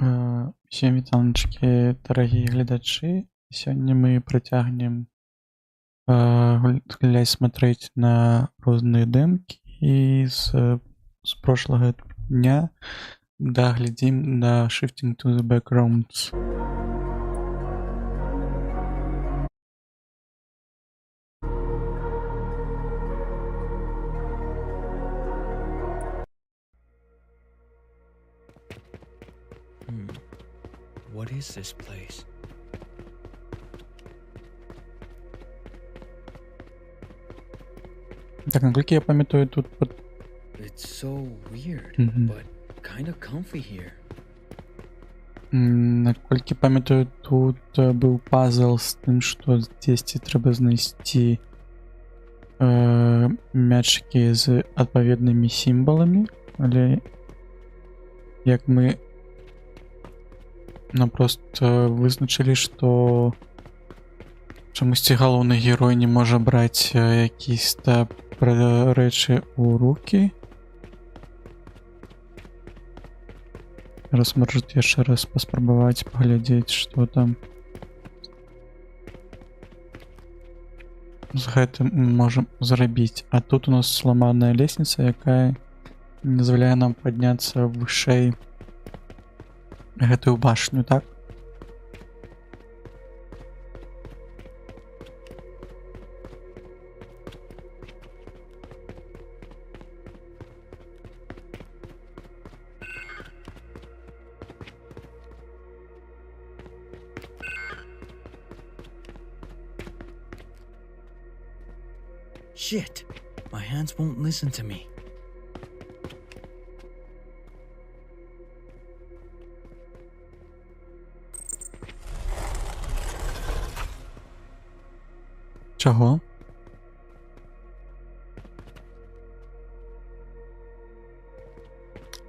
Усім вітаначкі, дарагія гледачы. Сёння мы працягнем гуляць, смотреть на розныя дэмкі з прошлого дня. Да, глядзім на Shifting to the Backgrounds. Hmm. What is this place? Так, наколькі я памятаю, тут It's so weird, Мгм. But kind of comfy here. Наколькі памятаю, тут быў пазл з тым, што дзесьці трэба знайсці мячыкі з адпаведнымі сімваламі, але як мы напрост вызначылі, што чамусьці галоўны герой не можа браць якісь та рэчы ў рукі. Раз, может, яшчэ раз паспрабаваць паглядзець, што там з гэтым мы можам зрабіць. А тут у нас сломаная лестница, якая не дазваляе нам падняцца вышэй гэтую башню, так? Shit! My hands won't listen to me. Чаго?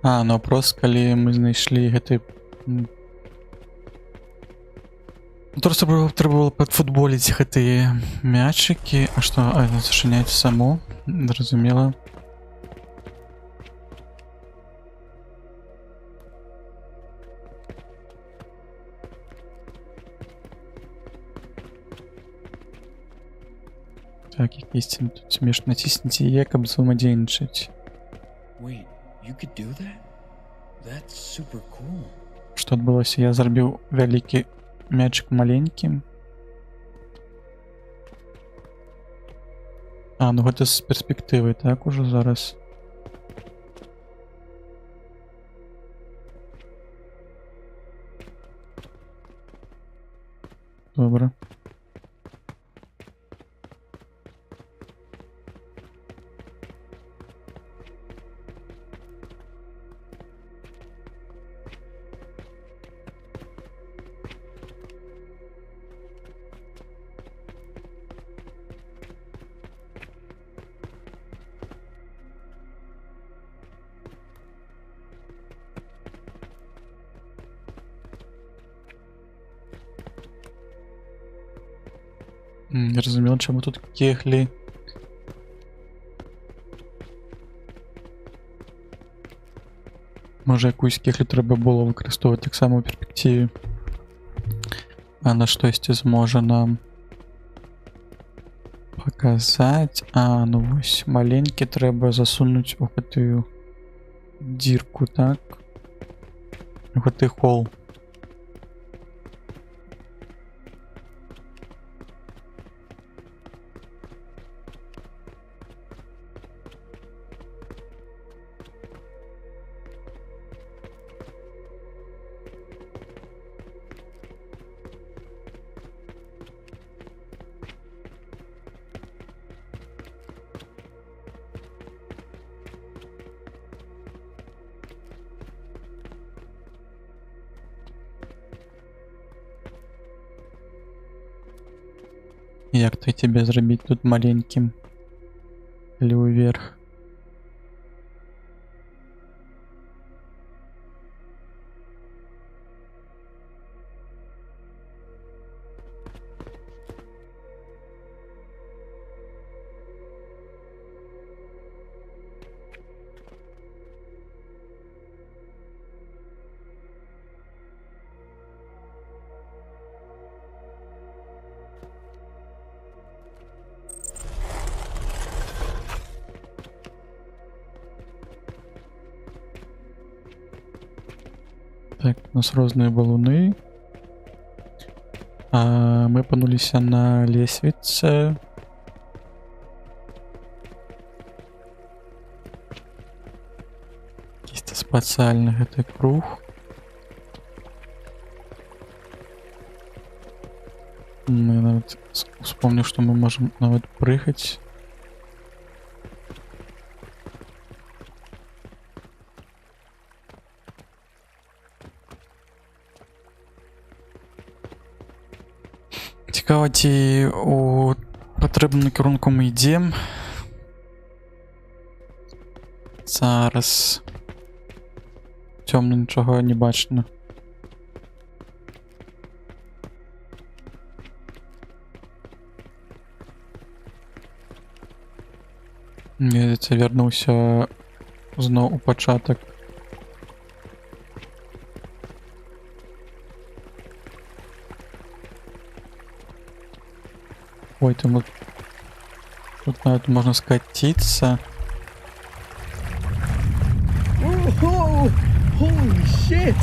А, ну просто калі мы знайшлі гэты ну, просто трэба было падфутболіць гэтыя мячыкі. А што, а, яно зачыняецца само, зразумела. Так, якісь тут смешна, націсніце Е, каб взаимодейничать. Wait, you could do that? That's super cool. Што адбылося? Я зрабіў вялікі мячык маленькім. А, ну гэта з перспектывы, так, ужо зараз. Добра. Не разумела, чаму тут кеглі. Можа, якусь кеглю трэба было выкарыстоўваць таксама ў перспектыве. А на штосьці зможа нам паказаць. А, ну вось маленькі трэба засунуць у гэтую дзірку, так? У гэты хол. Як то тебе зрабіць тут маленькім? Или уверх? Так, у нас розныя валуны. Мы апынуліся на лесвіцы. Якісьці спецыяльны гэты круг. Мы нават успомню, што мы можам нават прыгаць. Цікава, ці у патрэбным накірунку мы ідзем. Зараз. Цёмна, нічога не бачна. Я вярнуўся зноў у пачатак. Ой, там вот тут нават можна скаціцца. Whoa! Holy shit!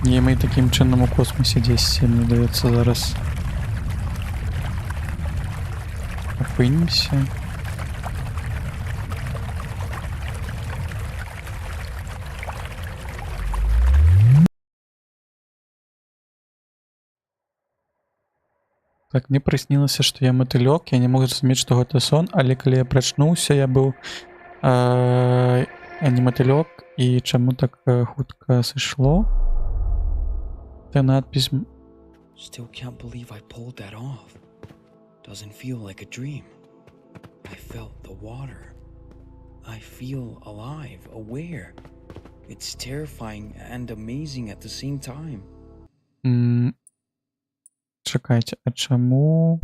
І мы такім чынам у космосе дзесь, мне здаецца, зараз апынемся. Так, мне прыснілася, што я матылёк, я не мог зразумець, што гэта сон, але калі я прачнуўся, я быў не матылёк, і чаму так хутка сышло? Та надпись... Still can't believe I pulled that off. Doesn't feel like a dream. I felt the water. I feel alive, aware. It's terrifying and amazing at the same time. Чакайце, а чаму...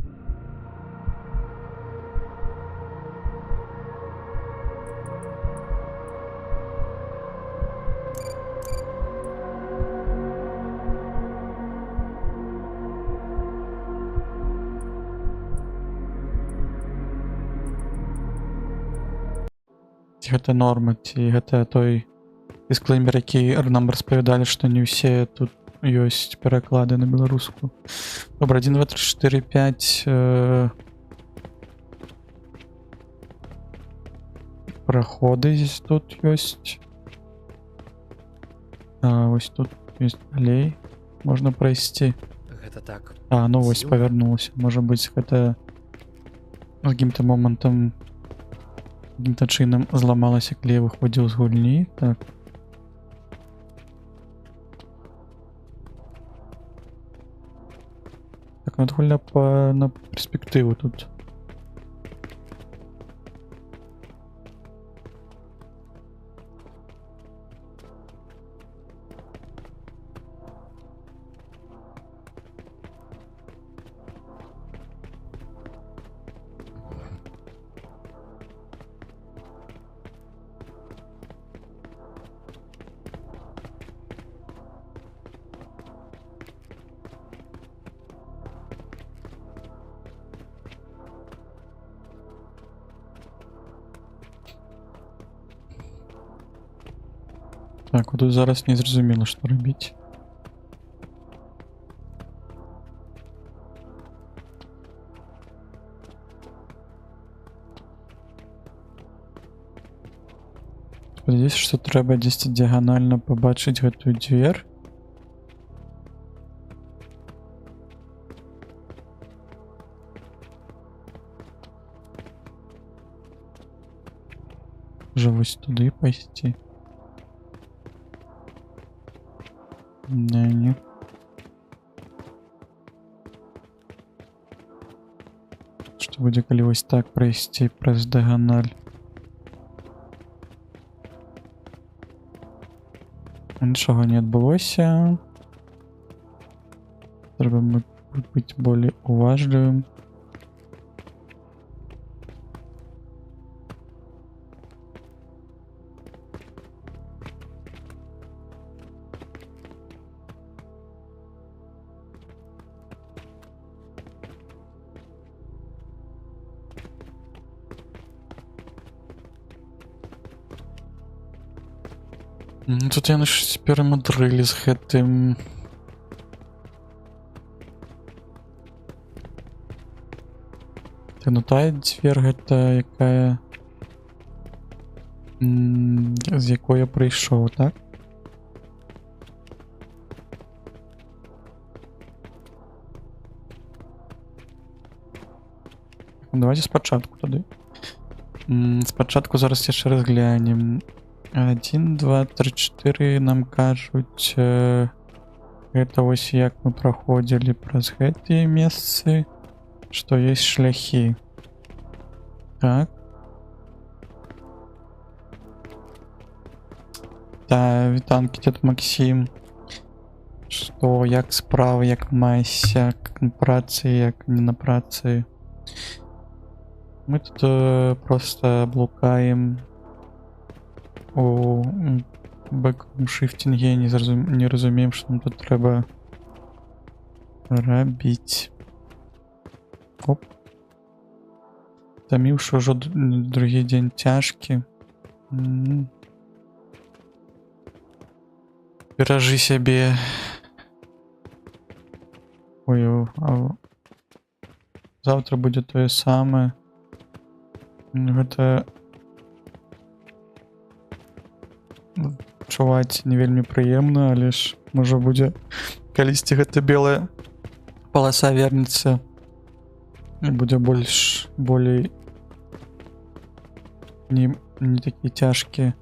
Ці гэта норма, ці гэта той дысклеймер, які нам распавядалі, што не ўсе тут ёсць пераклады на беларуску. Добра, 1, 2, 3, 4, 5 праходы здесь тут ёсць. А, вось тут ёсць далей. Можна прайсці. Гэта так. А, ну вось Дзіўна. павярнулася. Можа быць, гэта каким-то момантам, каким-то чынам зламалася, калі я выходзіў з гульні. Так. Так, ну, гульня на перспектыву тут. Так, тут зараз не зрозуміло, що робити. Сподіваюсь, що треба десь діагонально побачити гэтую дверь. Вже ось туди пойти. Не. Што будзе, калі вось так прайсці праз дыяганаль? Нічога не адбылося. Трэба быць болей уважлівым. Тут яны ж перамудрылі з гэтым. Та, ну тая дзвер гэта якая, з якой я прыйшоў, так? Ну, давайте спачатку тады. Спачатку зараз яшчэ раз глянем. 1, 2, 3, 4 нам кажуць, гэта вось як мы праходзілі праз гэтыя месцы, што ёсць шляхі. Так. Та, вітанкі, дед Максим. Што, як справы, як маешся, як на працы, як не на працы. Мы тут просто блукаем у бэкшифтинге, не разумеем, што нам тут трэба рабіць. Оп. Таміўшы ўжо другі дзень цяжкі. Беражы сябе. Ой, а завтра будзе тое самае. Гэта чуваць не вельмі прыемна, але ж можа будзе калісьці гэта белая паласа вернецца і будзе болей не такі цяжкі.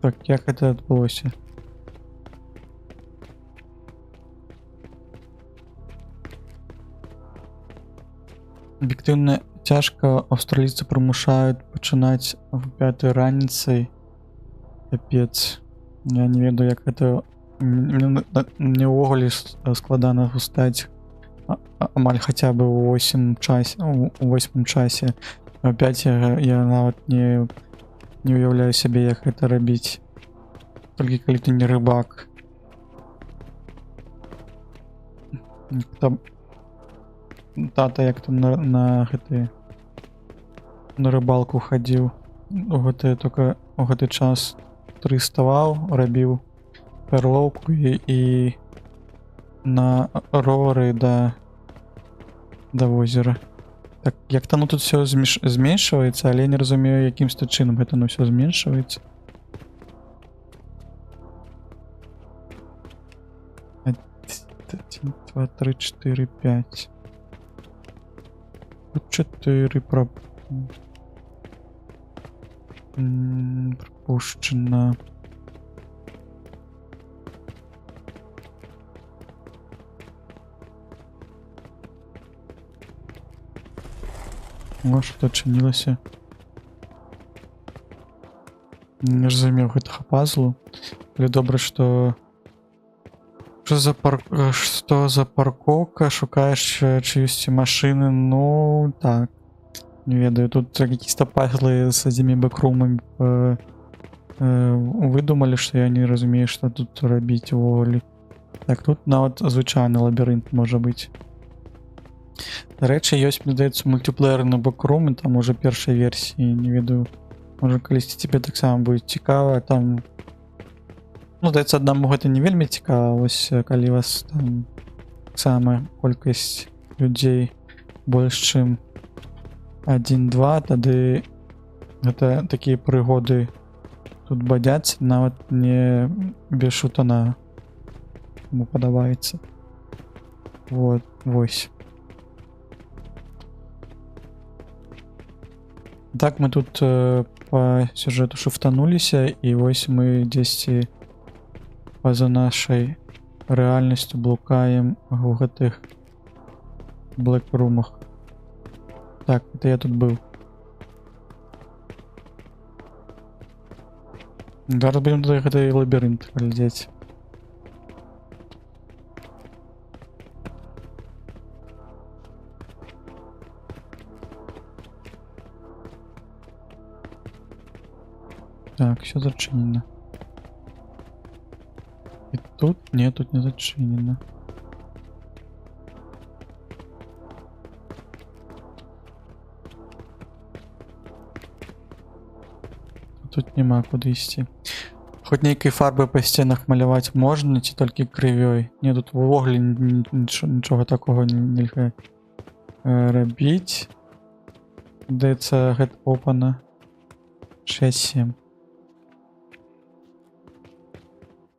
Так, як гэта адбылося? Аб'ектыўна цяжка, аўстралійцы прымушаюць пачынаць в 5 раніцай. Капец. Я не ведаю, як гэта... Мне ўвогуле складана устаць амаль хаця бы ў 8 час, у 8 часе. Опять я нават не уяўляю сябе, як гэта рабіць. Толькі калі ты не рыбак. Там тата як там на гэты, на рыбалку хадзіў. У гэты, только у гэты час тры ставаў, рабіў перлоўку і на ровары да возера. Так, як там тут всё зменшваецца, але я не разумею, якім чынам гэта всё зменшваецца. 1, 2, 3, 4, 5. Тут 4 пропущено. О, что-то адчынілася. Не разумеў гэтага пазлу. Але добра, што... Што за паркоўка? Шукаеш чыюсьці машыны? Ну, так. Не ведаю, тут какие-то пазлы с этими бэкрумами выдумали, что я не разумею, что тут рабіць увогуле. Так, тут нават звычайны лабірынт можа быць. Дарэчы, ёсць, мне здаецца, мультиплеерны бэкрум, там уже першай версіі, не ведаю. Можа, калісьці тебе таксама будзе цікава, там... Ну, здаецца, аднаму гэта не вельмі цікава, вось калі вас там таксама колькасць людзей больш, чым 1-2, тады гэта такія прыгоды тут бадзяць, нават не без шутана. Каму падабаецца. Вот, вось. Так, мы тут по сюжету шуфтануліся, і вось мы дзесьці па-за нашай рэальнасцю блукаем у гэтых блэк-румах. Так, это я тут быў. Зараз будем туды гэты лабірынт глядзець. Так, все зачинено. И тут? Нет, тут не зачинено. Тут Тут няма куды ісці. Хоць нейкай фарбы па сценах маляваць можна, ці толькі крывёй? Не, тут увогуле нічога такога нельга рабіць. Здаецца, гэта опана. 6-7.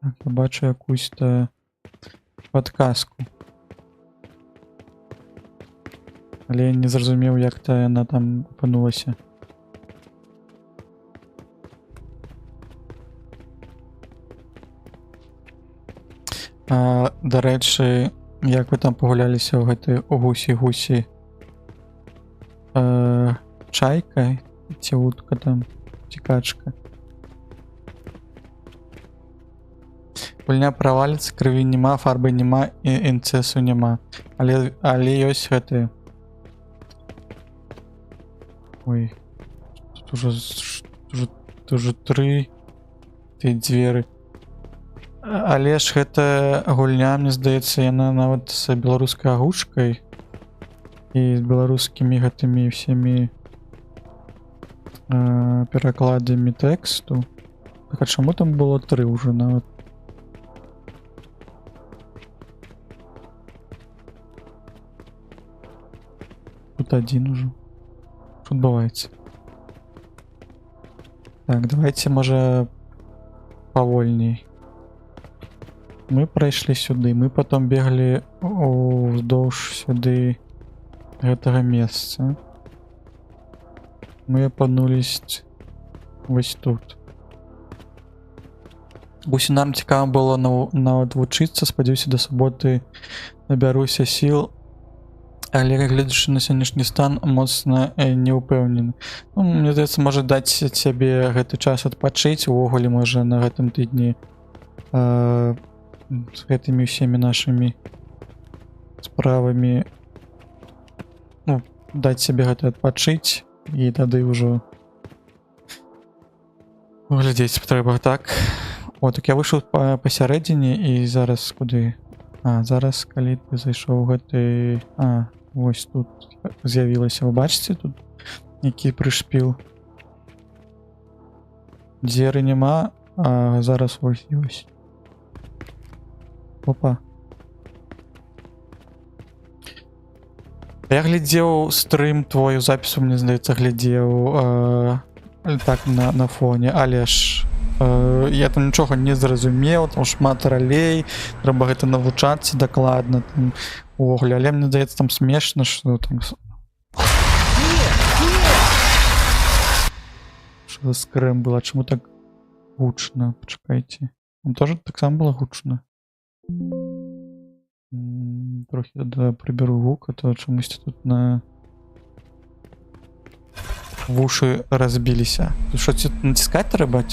Так, я бачу якусь-то падказку. Але я не зразумеў, як то яна там апынулася. Дарэчы, як вы там пагуляліся ў гэтай гусі-гусі? Чайка ці утка там, ці качка? Гульня праваліцца, крыві нема, фарбы нема і інцэсу нема. Але ёсць гэтыя. Ой, тут уже тры ты дзверы. Але ж гэта гульня, мне здаецца, яна нават з беларускай агучкай і з беларускімі гэтымі всімі перакладамі тэксту. Так, а чаму там было тры ўжо нават? Тут адзін ужо. Што адбываецца? Так, давайте, можа, павольней. Мы прайшлі сюды, мы потом беглі уздоўж сюды гэтага месца. Мы апынулись вось тут. Гусінам цікава было нават вучыцца, спадзяюся, да суботы набяруся сіл, але гледзячы на сённяшні стан, моцна не ўпэўнены. Ну, мне здаецца, можа даць сябе гэты час адпачыць, увогуле можа на гэтым тыдні з гэтымі ўсімі нашымі справамі, ну, даць сябе гэта адпачыць і тады ўжо глядзець трэба, так. О, так я выйшаў пасярэдзіне і зараз куды? А, зараз, калі ты зайшоў гэты... А, вось тут з'явілася, вы бачыце тут які прышпіл? Дзверы няма, а зараз вось ёсць. Опа. Я глядзеў стрым твою запісу, мне здаецца, глядзеў так на фоне, але ж я там нічога не зразумеў, там шмат ролей, трэба гэта навучацца дакладна там увогуле, але мне здаецца, там смешна, што там Што за скрэм была, чаму так гучна? Пачакайце. Там тоже таксама было гучна. Трохі тады прыберу гук, а то чамусьці тут на вушы разбіліся. Тут што, ці націскаць трэба?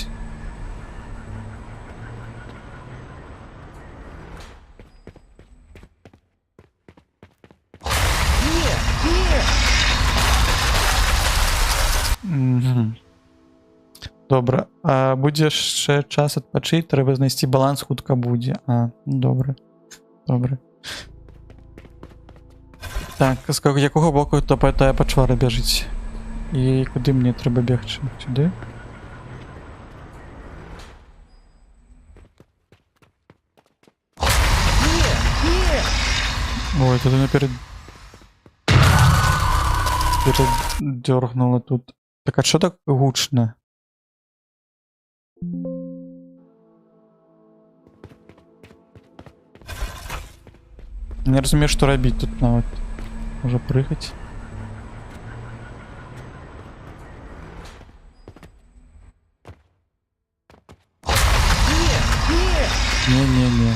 Добра. А будзе яшчэ час адпачыць, трэба знайсці баланс, хутка будзе. А, ну добра. Добра. Так, з якога боку то тая пачвара бяжыць? І куды мне трэба бегчы? Сюды? Ой, тут она передёргнула тут. Так, а чё так гучна? Не разумею, што рабіць тут нават. Можа прыгаць? Не-не-не.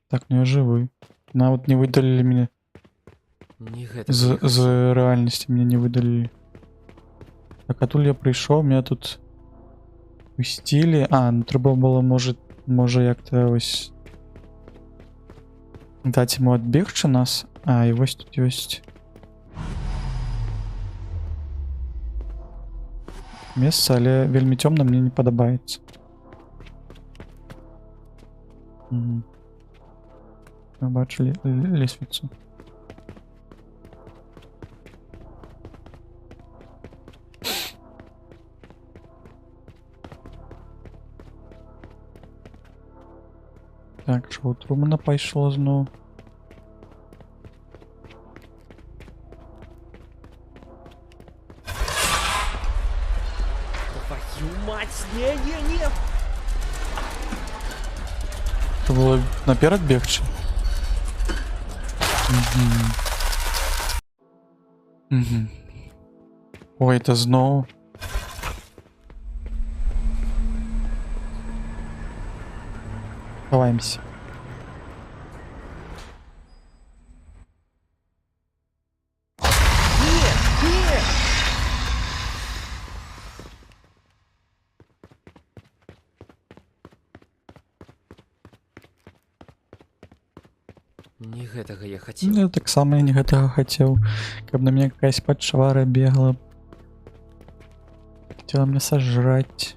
Так, ну я жывы. Нават не выдалілі мяне. Не гэта З рэальнасці мяне не выдалілі. Так, а тут я прыйшоў, меня тут пусцілі. А, ну трэба было, можа як-то ось даць яму адбегчы нас. А, і вось тут ёсць месца, але вельмі цёмна, мне не падабаецца. Мы бачылі лесвіцу. Так, шоу Трумана пайшло зноў. Твою мать! Не-не-не! Трэба было наперад бегчы? Угу. Угу. Ой, это зноў. Ховаемся. Не! Не! Не гэтага я хацеў. Ну, я таксама я не гэтага хацеў, каб на меня какая-то пачвара бегала. Хотела меня сожрать.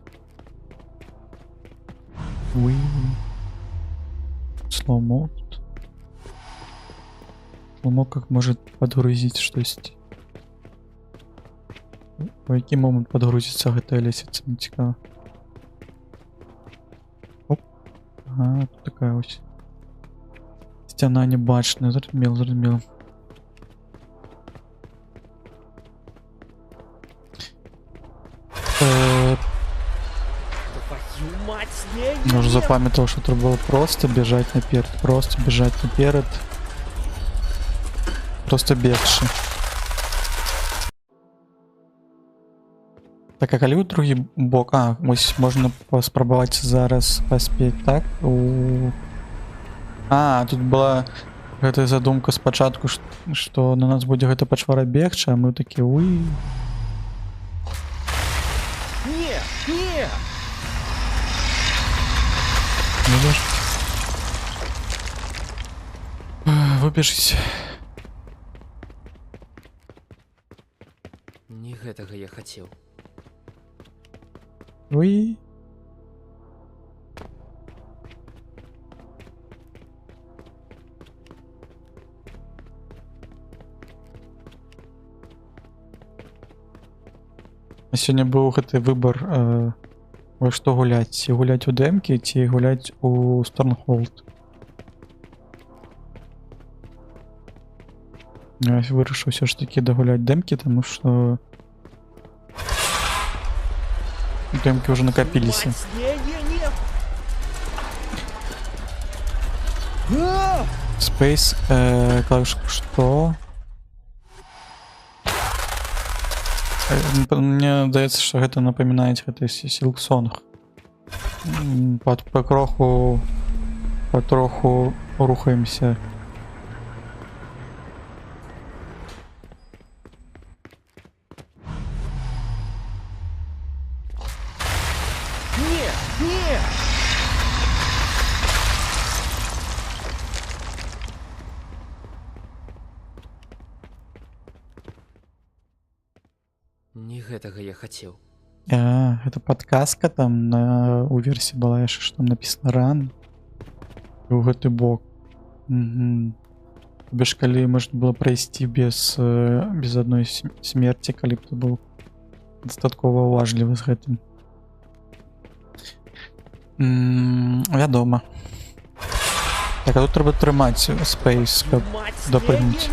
Уи. Слоумо тут. Слоумо как может подгрузить штосьці. У які момант подгрузится гэтая лесвіца, мне цікава. Оп. Ага, тут такая ось. Сцяна небачная, зразумела, зразумела. Твою мать! Не-не-не! Я уже запамятаў, что трэба было просто бежать наперад, просто бежать наперад. Просто бегчы. Так, а калі ў другі бок? А, ось можна паспрабаваць зараз паспець, так? А, тут была гэтая задумка спачатку, што на нас будзе гэта пачвара бегчы, а мы такі уй. Не, не! Выбежыць. Не гэтага я хацеў. Уй. А сёння быў гэты выбар, во што гуляць, ці гуляць у дэмкі, ці гуляць у Stormhold. Я вырашыў усё ж такі дагуляць дэмкі, таму што дэмкі ўжо накапіліся. Space, клавишку что? Мне здаецца, што гэта напамінае гэты Silksong. Патроху, патроху рухаемся. Не, не! Не гэтага я хацеў. А, гэта падказка там у версіі была яшчэ, што там написано run. І ў гэты бок. Угу. Бо ж калі можна было прайсці без адной смерці, калі б ты быў дастаткова уважлівы з гэтым. Вядома. Так, а тут трэба трымаць space, каб дапрыгнуць.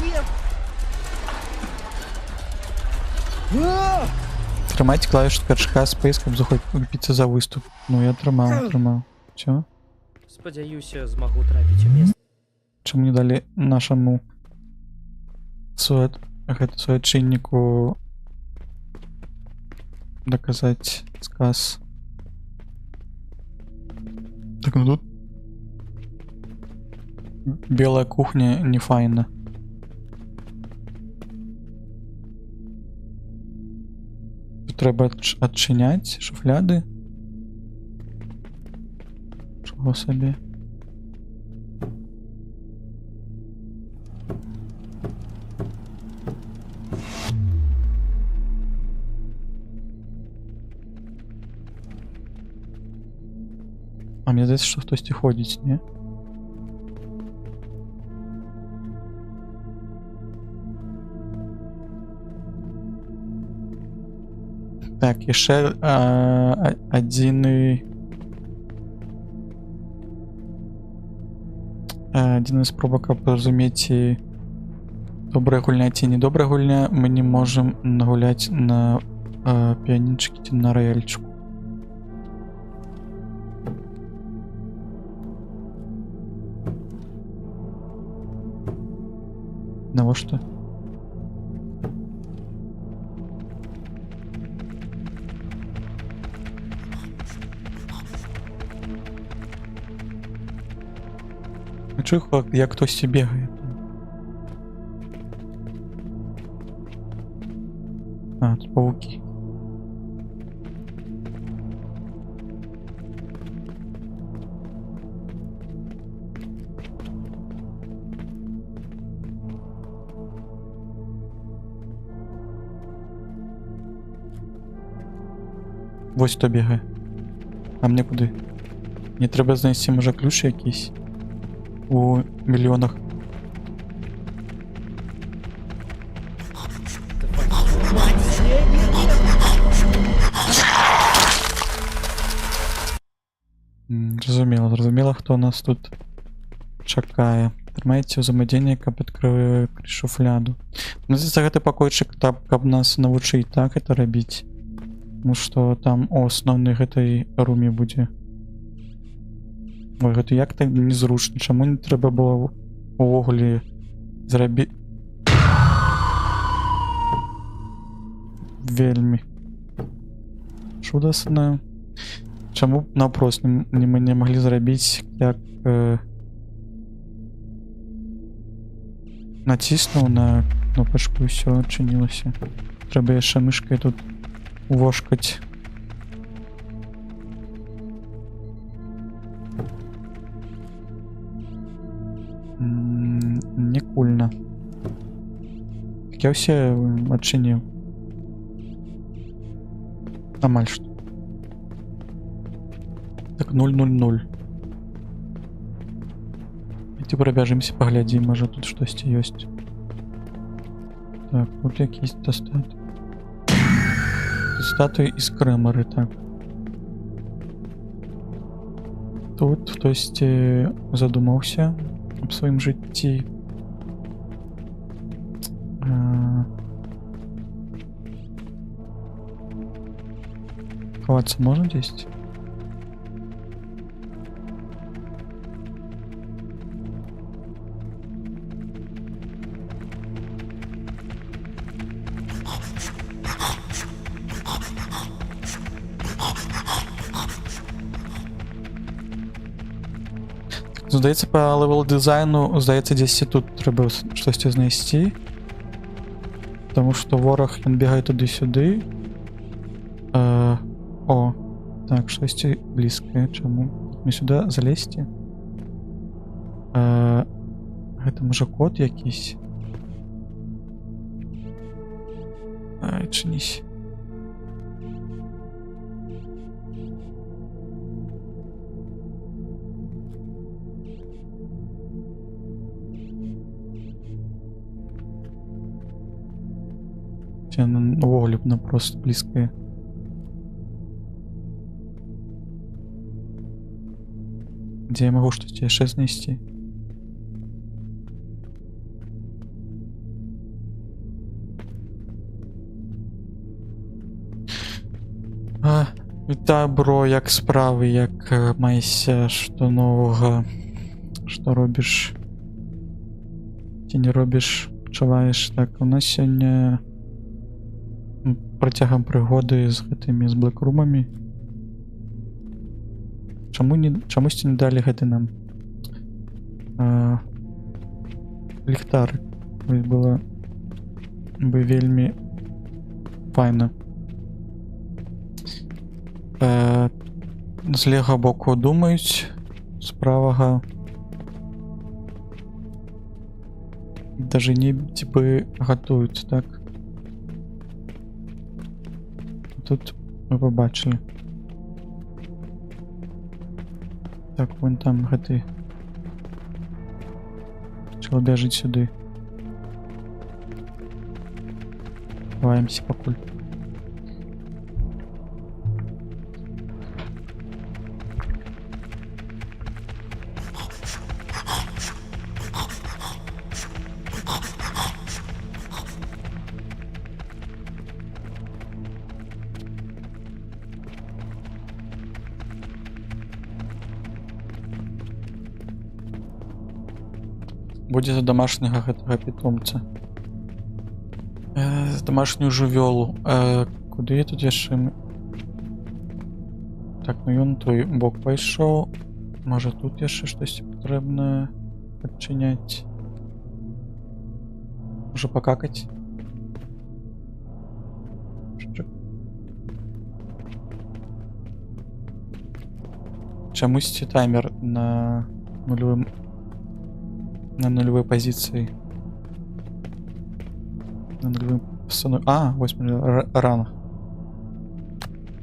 Трымаць клавішу скачка space, каб захопіцца за выступ. Ну, я трымаў, трымаў. Всё? Спадзяюся, змагу трапіць у месца. Чаму не далі нашаму суайчынніку доказаць сказ? Так, ну тут белая кухня не файна. Тут трэба адчыняць шуфляды. Чого сабе? А мне здаецца, што хтосьці ходзіць, не? Так, яшчэ, адзіны... Адзіная спроба, каб зразумець, ці добрая гульня ці не добрая гульня, мы не можам нагуляць на піянінчыку ці на раяльчыку. Навошта? Я чую, як хтось бегае. А, тут пауки. Вось хто бегае. А мне куды? Мне трэба знайсці, можа, ключ якийсь у мільйонах. Зразумела, зразумела, хто нас тут чакае. Трымайце ўзаемадзеянне, каб адкрыли шуфляду. Ну, здаецца, гэты пакойчык там, каб нас навучыць так это рабіць. Тому што там у асноўнай гэтай руме будзе. Ой, гэта як так незручна, чаму не трэба было увогуле зрабіць? Вельмі чудасна. Чаму б наўпрост мы не маглі зрабіць, як націснуў на кнопачку і ўсё адчынілася. Трэба яшчэ мышкай тут вошкаць. Не кульна. Так я ўсе адчыніў. Амаль што. Так, 0-0-0. Давайте пробяжимся, паглядзім, можа тут штосьці ёсць. Так, тут якісь статуі. Статуі і скрэмары, так. Тут хтосьці задумаўся аб сваім жыцці. Хавацца можна дзесьці? Здаецца, па левел дызайну, здаецца, дзесьці тут трэба штосьці знайсці. Таму што вораг, ён бегае туды-сюды. О, так, штосьці блізкае. Чаму? Мне сюда залезці? Гэта можа код якісь? Ай, чынісь. Увогуле б напрост блізкае. Дзе я магу штосьці яшчэ знайсці? Вітаю, бро, як справы, як маешся, што новага, што робіш, ці не робіш, пачуваеш? Так, у нас сёння працягам прыгоды з гэтымі, з блэкрумамі. Чаму не, чамусьці не далі гэты нам ліхтарык? Вось было бы вельмі файна. З левага боку думаюць, з правага даже не типы гатуюць, так? Тут мы побачили. Так, вон там гэты чел бяжыць сюды. Хаваемся пакуль. Будзе за домашняга гэтага питомца. З домашнюю жывёлу. Куды я тут яшчэ? Так, ну ён той бок пайшоў. Можа, тут яшчэ штосьці патрэбнае адчыняць. Можа, пакакаць? Чамусьці таймер на нулевым, на нулевой позиции. На нулевым. А, 8 рано.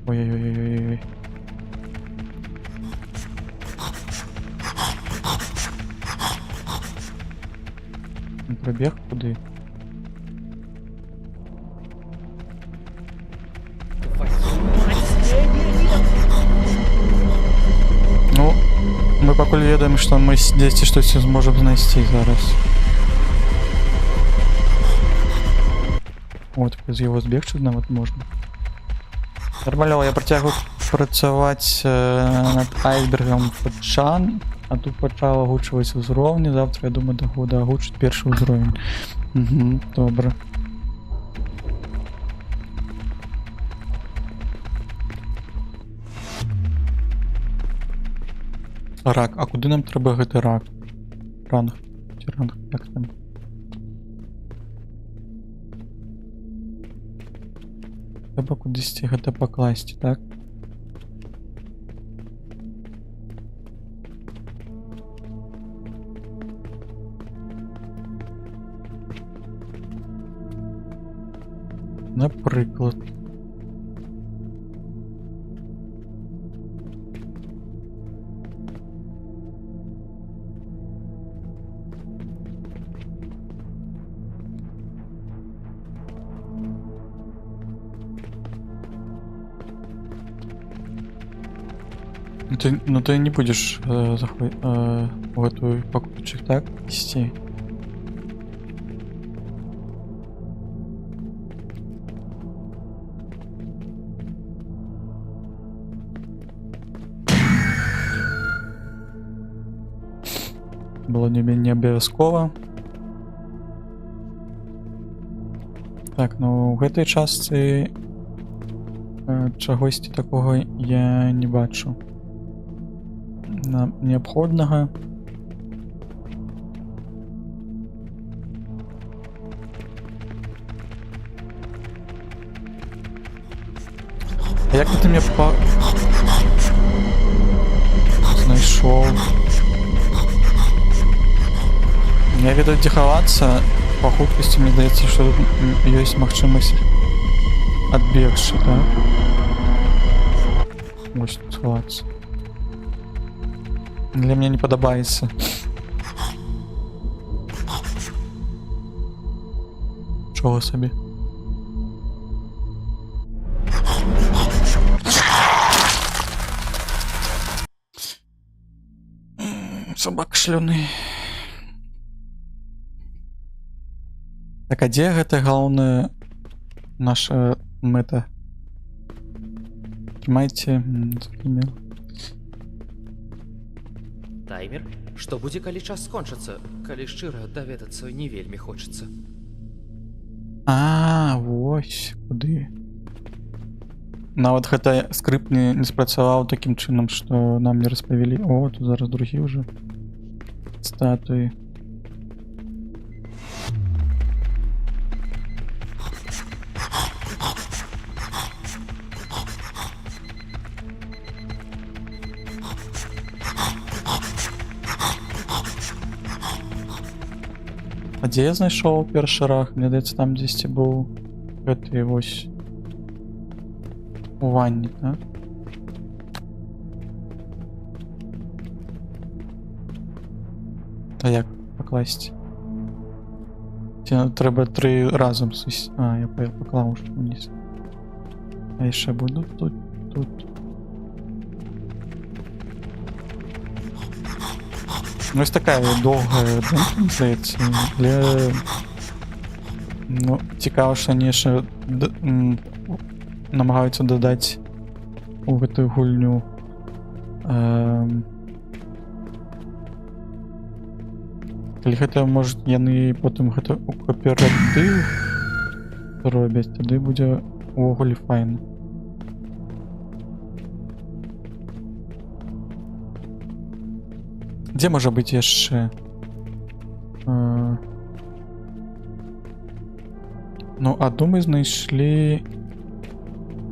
Ой-ой-ой-ой-ой. Пробег куды? Ну, мы пакуль ведаем, што мы дзесьці штосьці зможам знайсці зараз. О, так з яго збегчы нават можна. Нармалёва, я працягваю працаваць над айсбергам Падчан, а тут пачаў агучваць узроўні. Завтра, я думаю, да агучыць першы ўзровень. Угу, добра. Рак. А куды нам трэба гэты рак? Ранг. Ці ранг, як там? Трэба кудысьці гэта пакласці, так? Напрыклад. Ну ты не будешь в эту покупчик, так, идти? Было не абавязкова. Так, ну у гэтай частцы чагосьці такога я не бачу. Нам неабходнага. А як ты мне знайшоў? Я ведаю, дзе хавацца. Па хуткасці, мне здаецца, што тут ёсць магчымасць адбегчы, так? Вось тут схавацца. Для мяне не падабаецца. Чого сабе? Собака шлюны. Так, а дзе гэта галоўная наша мэта? Трымайце, зразумела. Таймер? Што будзе, калі час скончыцца? Калі шчыра, даведацца не вельмі хочацца. А, вось куды. Нават гэта скрипт не спрацаваў такім чынам, што нам не распавялі. О, тут зараз другі ўжо статуі. А дзе я знайшоў першы рах? Мне здаецца, там дзесьці быў гэты вось у ванне, так? А як пакласці? Ці трэба тры разам сыс-. А, я паклаў уже ўніз. А яшчэ буду тут, тут. Ну, ось такая доўгая дэмка, мне здаецца, але, ну, цікава, што они яшчэ намагаюцца дадаць у гэтую гульню Калі гэта, можа, яны потым гэта ў кааператыў робяць, тады будзе увогуле файна. Дзе можа быць яшчэ? Ну, адну мы знайшлі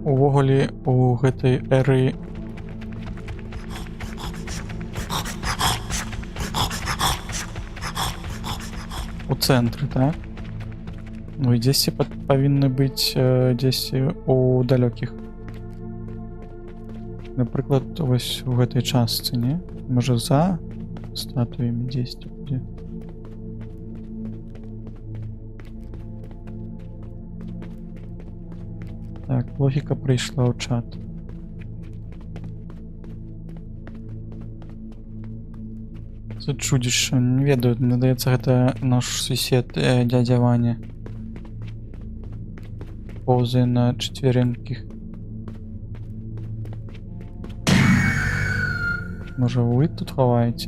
увогуле у гэтай эры. У цэнтры, так? Ну і дзесьці павінны быць дзесьці у далёкіх. Напрыклад, вось у гэтай частцы, не? Можа, за статуямі дзесьці будзе. Так, логіка прыйшла ў чат. Це чудзішча, не ведаю, мне здаецца, гэта наш сусед дядя Ваня. Поўзае на чацверынкіх. Можа, вы тут хаваеце?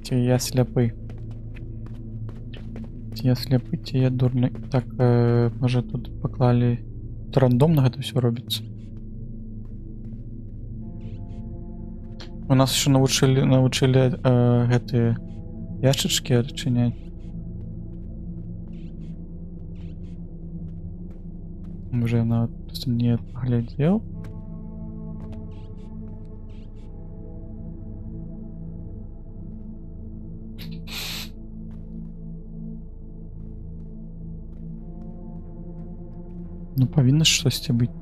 Ці я сляпы? Ці я сляпы, ці я дурны? Так, можа, тут паклалі... Тут рандомна гэта ўсё робіцца. У нас еще научили гэтыя яшчычкі адчыняць. Уже я нават просто не паглядзеў. Ну, павінна ж штосьці быць.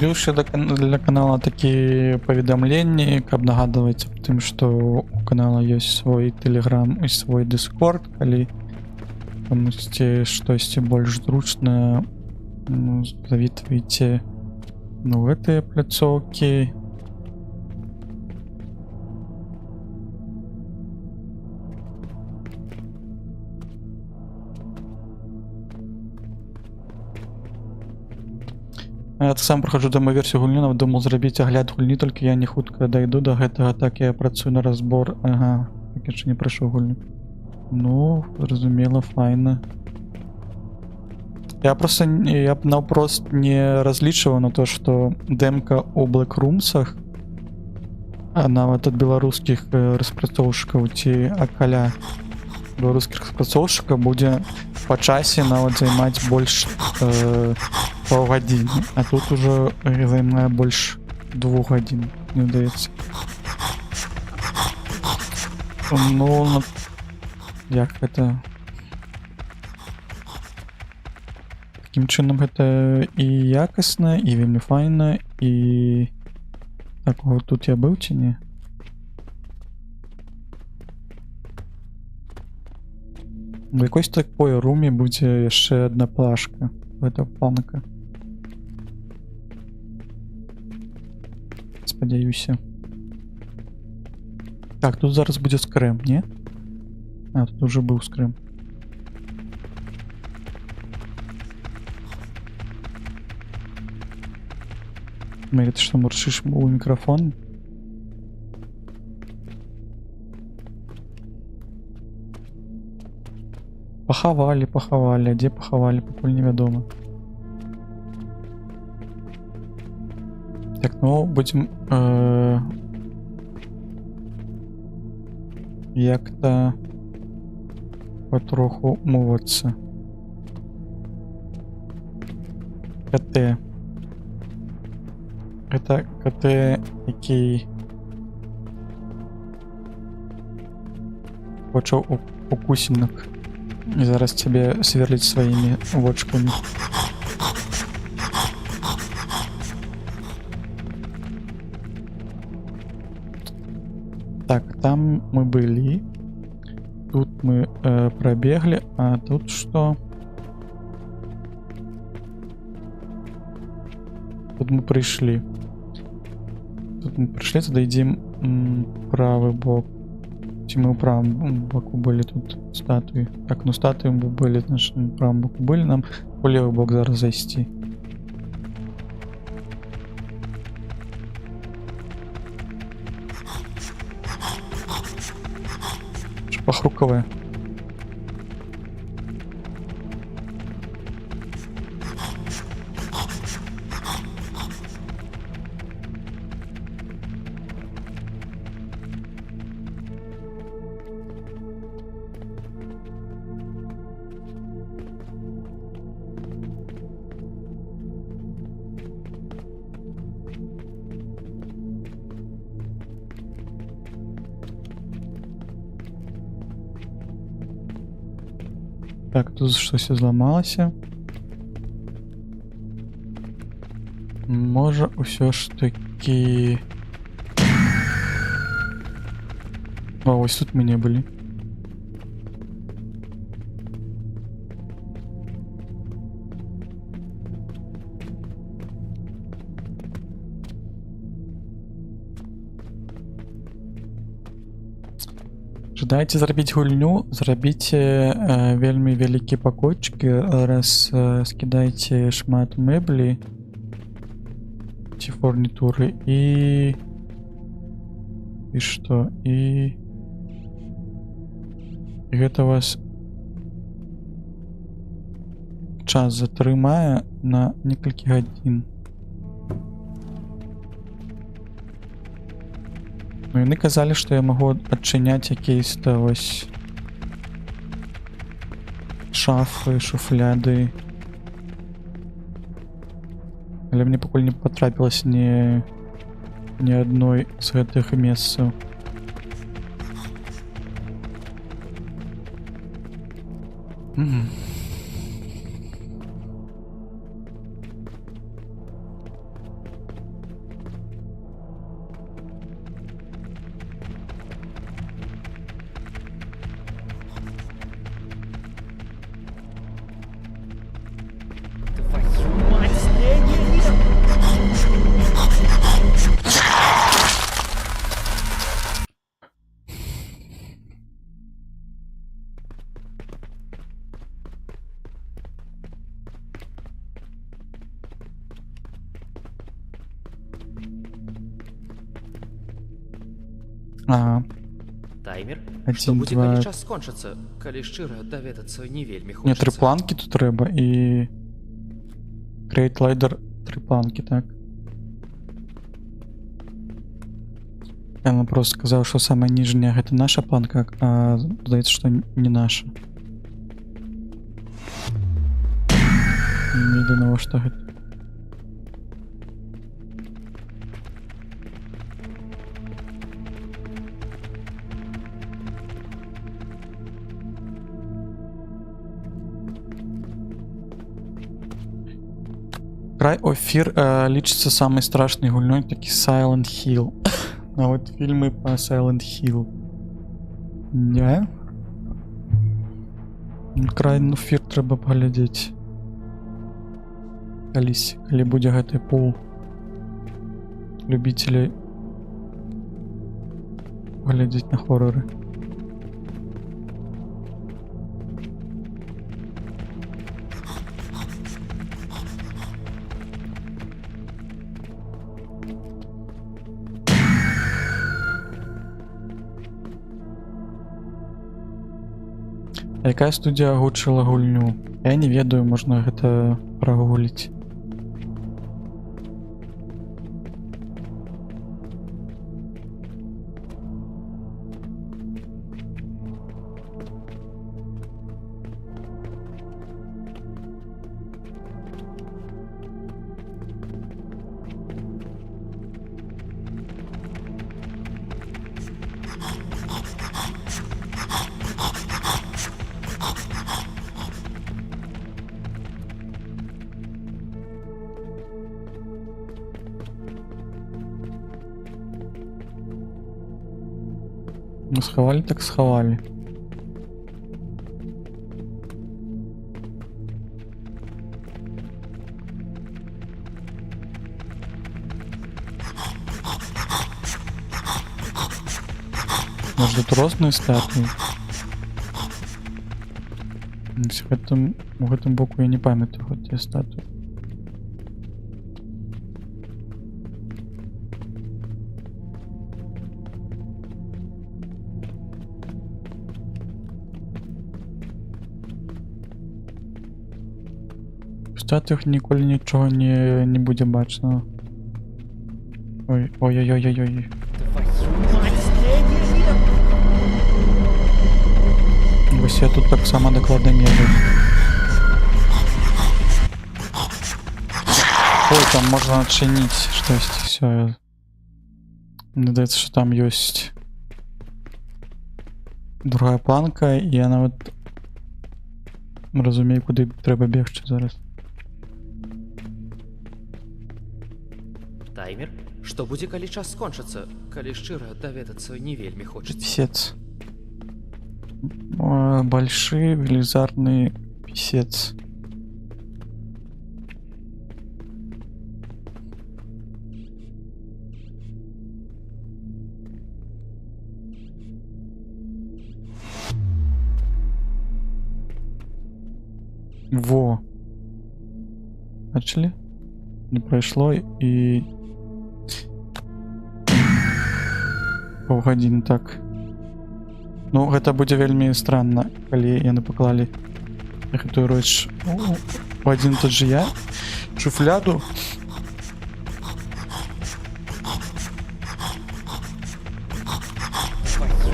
Быўшы для канала такія паведамленні, каб нагадваць аб тым, што у канала ёсць свой тэлеграм і свой дыскорд, калі камусьці штосьці больш зручна, ну, завітвайце, ну, гэтыя пляцоўкі. Я сам прохожу демо-версію гульні, нават думал зрабіць агляд гульні, толькі я не хутка дайду до гэтага, так я працую на разбор. Ага, так яшчэ не прайшоў гульню. Ну, зразумела, файна. Я просто я б наўпрост не разлічваў на то, што дэмка ў Black-Roomсах, а нават ад беларускіх распрацоўшчыкаў ці акаля беларускіх распрацоўшчыкаў будзе па часе нават займаць больш паўгадзіны, а тут ужо займае больш 2 гадзін, мне здаецца. Ну, як гэта? Такім чынам гэта і якасна, і вельмі файна, і... Так, вот тут я быў ці не? У якойсь такой руме будзе яшчэ одна плашка. Гэта планка. Спадзяюся. Так, тут зараз будзе скрэм, не? А, тут уже быў скрэм. Мэри, ты что, мурчишь у микрофон? Пахавалі, пахавалі, а дзе пахавалі, пакуль невядома. Так, ну, будзем як-то патроху мовацца. КТ. Гэта КТ, які пачаў укусінак. І зараз цябе сверліць сваімі вочкамі. Так, там мы былі. Тут мы пробеглі, а тут что? Тут мы прыйшлі. Тут мы прыйшлі, тады ідзем правы бок. Ці мы ў правым боку былі, тут статуі. Так, ну статуі мы былі, значит, на правым боку былі, нам у левы бок зараз зайсці. Пахрукавае. Так, тут штось зламалася. Можа, ўсё ж такі... О, вось тут мы не былі. Жадаеце зрабіць гульню, зрабіце вельмі вялікі пакойчыкі, раскідайце шмат мэблі ці фурнітуры і што? І гэта вас час затрымае на некалькі гадзін. Ну, яны казалі, што я магу адчыняць якісь-то вось шафы, шуфляды. Але мне пакуль не патрапілася ні адной з гэтых месцаў. Твою мать! Не-не-не! Ага. Таймер? Адзін, Што будзе, два... калі час скончыцца? Калі шчыра, даведацца не вельмі Не, тры хочацца. планкі тут трэба і... Create ladder, тры планкі, так. Я вам просто сказаў, што самая ніжняя гэта наша планка, а здаецца, што не наша. Не ведаю, навошта гэта. Cry of Fear лічыцца самай страшнай гульнёй, такі Silent Hill. Нават фільмы па Silent Hill. Не? Cry of Fear трэба паглядзець. Калісь, калі будзе гэты пул любителей паглядзець на хорроры. Якая студія агучыла гульню? Я не ведаю, можна гэта прагугліць. Ну, схавалі так схавалі. Может, тут розныя статуі? Вось у гэтым боку я не памятаю гэтыя статуі. У статуях ніколі нічога не будзе бачна. Ой, ой-ой-ой-ой-ой. Вось я тут таксама дакладна не быў. Ой, там можна адчыніць штосьці, всё. Мне здаецца, што там ёсць другая планка, і я нават разумею, куды трэба бегчы зараз. Таймер? Што будзе, калі час скончыцца? Калі шчыра, даведацца не вельмі хочацца. Писец. Большой велизарный писец. Во. Бачили? Не пройшло и паўгадзіны так. Ну, гэта будзе вельмі странна, калі яны паклалі гэтую рэч у адзін тот же я шуфляду.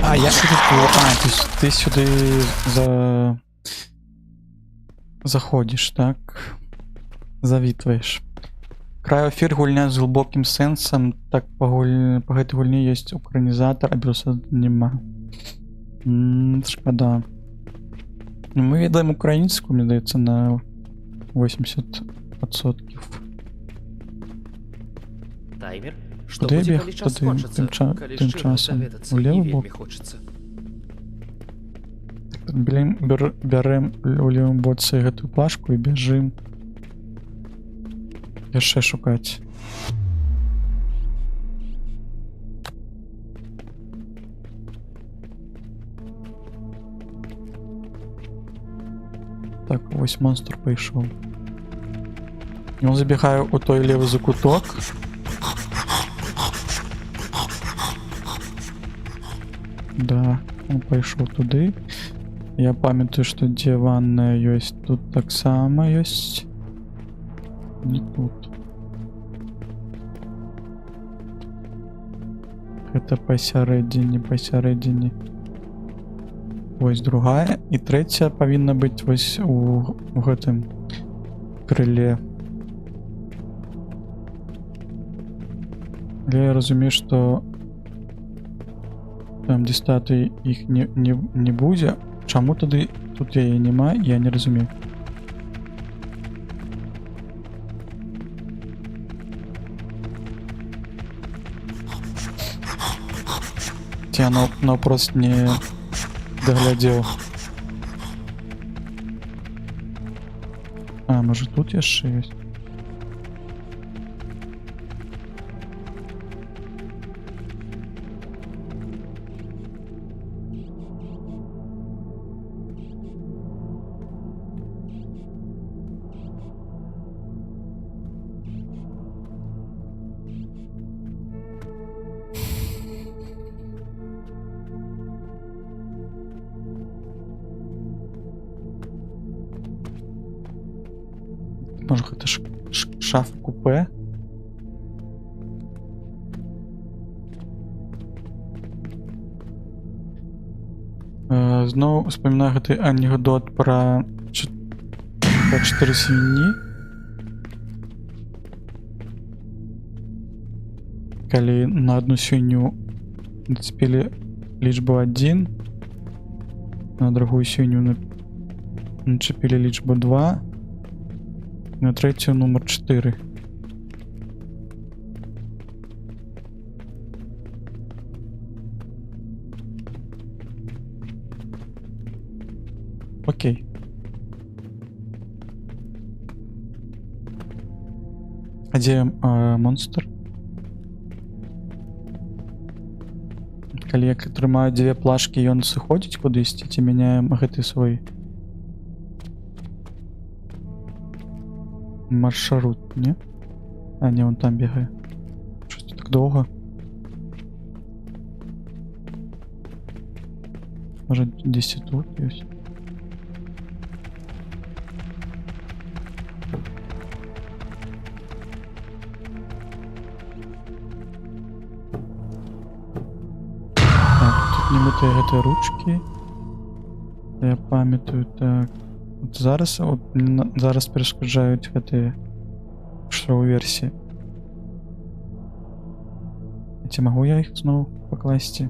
А, як ты тут было? А, то есть ты сюды заходзіш, так? Завітваеш. Крайофір гульня з глыбокім сэнсам, так па гэтай гульні ёсць украінізатар, а беларуса няма. Шкада. Мы ведаем украінскую, мне здаецца, на 80%. Таймер? Што Куды я будзе, бег калі час тады скончыцца? Калі тым шчыра, часам? даведацца У не левы вельмі бок? хочацца. Бярэм у левым боце гэтую плашку і бяжым яшчэ шукаць. Так, вось монстр пайшоў. Ён забегае ў той левы закуток. Да, он пайшоў туды. Я памятаю, што дзе ванная ёсць, тут таксама ёсць. Не тут. Гэта пасярэдзіне, пасярэдзіне. Вось другая і трэцяя павінна быць вось у гэтым крыле. Але я разумею, што там, дзе статуі, іх не будзе. Чаму тады тут яе няма, я не разумею. Ці я наўпрост не даглядзеў. А, можа тут яшчэ ёсць? Можа, гэта шафа купе? Зноў успамінаю гэты анекдот пра чатыры свінні. Калі на одну свінню нацепілі лічбу 1, на другую свінню начепілі лічбу 2, на третью номер 4. Окей. А где монстр? Калі я трымаю дзве плашкі, ён сыходзіць кудысьці ці мяняе гэты свой маршрут, не? А, не, он там бегае. Что так долго? Может, 10 тут есть? Так, тут нібыта гэтай ручки. Я памятаю, так. От зараз, от, зараз перашкаджаюць гэтыя шоу-версіі. Ці магу я іх зноў пакласці?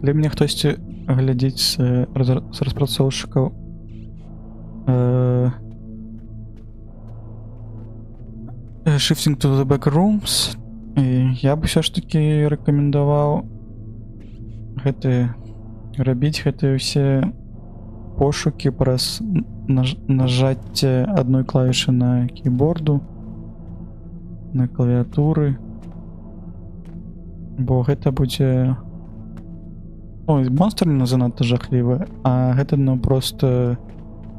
Калі мне хтосьці глядзіць з распрацоўшчыкаў Shifting to the Backrooms, і я б усё ж таки рэкамендаваў рабіць гэтыя ўсе пошукі праз нажацце адной клавішы на кейборду, на клавіатуры, бо гэта будзе... Ой, монстр не занадта жахлівы, а гэта нам просто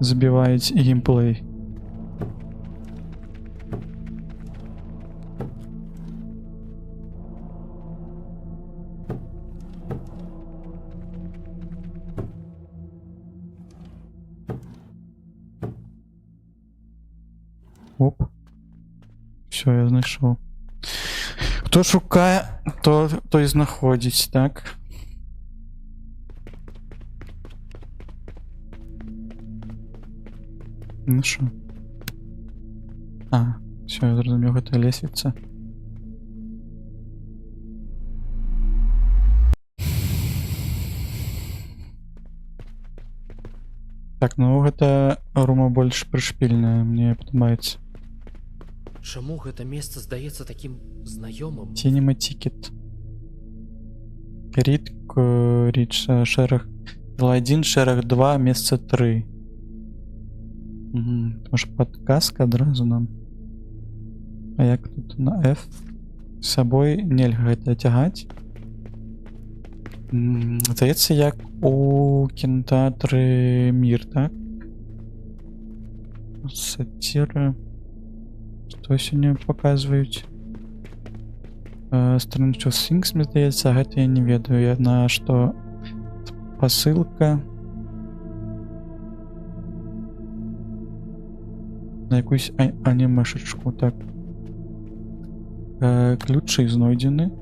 забіваюць геймплей. Оп. Всё, я знайшоў. Хто шукае, той знаходзіць, так? Ну шо? А, всё, я зразумеў, гэта лесвіца. Так, ну гэта рума больш прышпільная, мне падабаецца. Чаму гэта месца здаецца такім знаёмым? Cinema Ticket. Рід, річ, шэраг 1, шэраг 2, месца 3. Может, подказка адразу нам? А як тут на F? З сабой нельга гэта цягаць. Здаецца, як у кінотэатры Мір, так? Сатира. Што сёння паказваюць? Stranger Things, мне здаецца, гэта я не ведаю. Я на што пасылка на якусь анімешечку, так. Ключы знойдзены.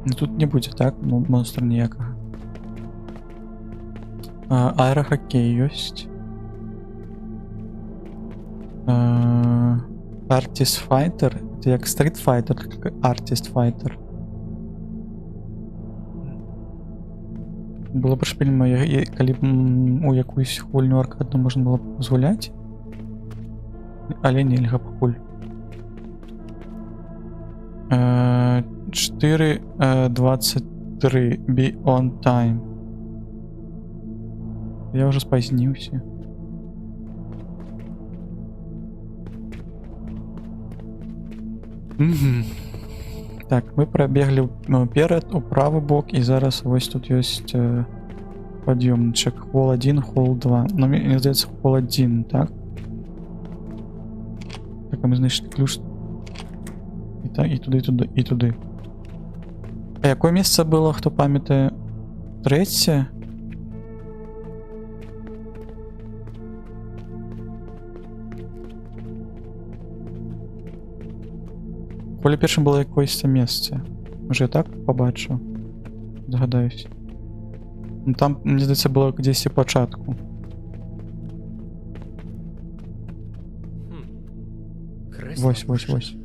Ну, тут не будзе, так? Монстра ніякага. Аэрахакей ёсць. Artist Fighter. Это як Street Fighter, только Artist Fighter. Было б шпільма, калі б у якусь гульню аркадну можна было б згуляць. Але нельга пакуль. 4, 23. Be on time. Я уже спазніўся. Так, мы пробегли наперад, у правы бок, і зараз вось тут ёсць пад'ёмнічак. Хол 1, хол 2. Ну, мне здаецца, хол 1, так? Так, а мы знайшлі ключ. І так, і туды, і туды, і туды. А якое месца было, хто памятае? Трэцяе? Поле першым было якоесьці месца. Можа, я так пабачыў? Догадаюсь. Ну, там, мне здаецца, было дзесьці пачатку. Крэсла Вось, вось, вышэй. вось.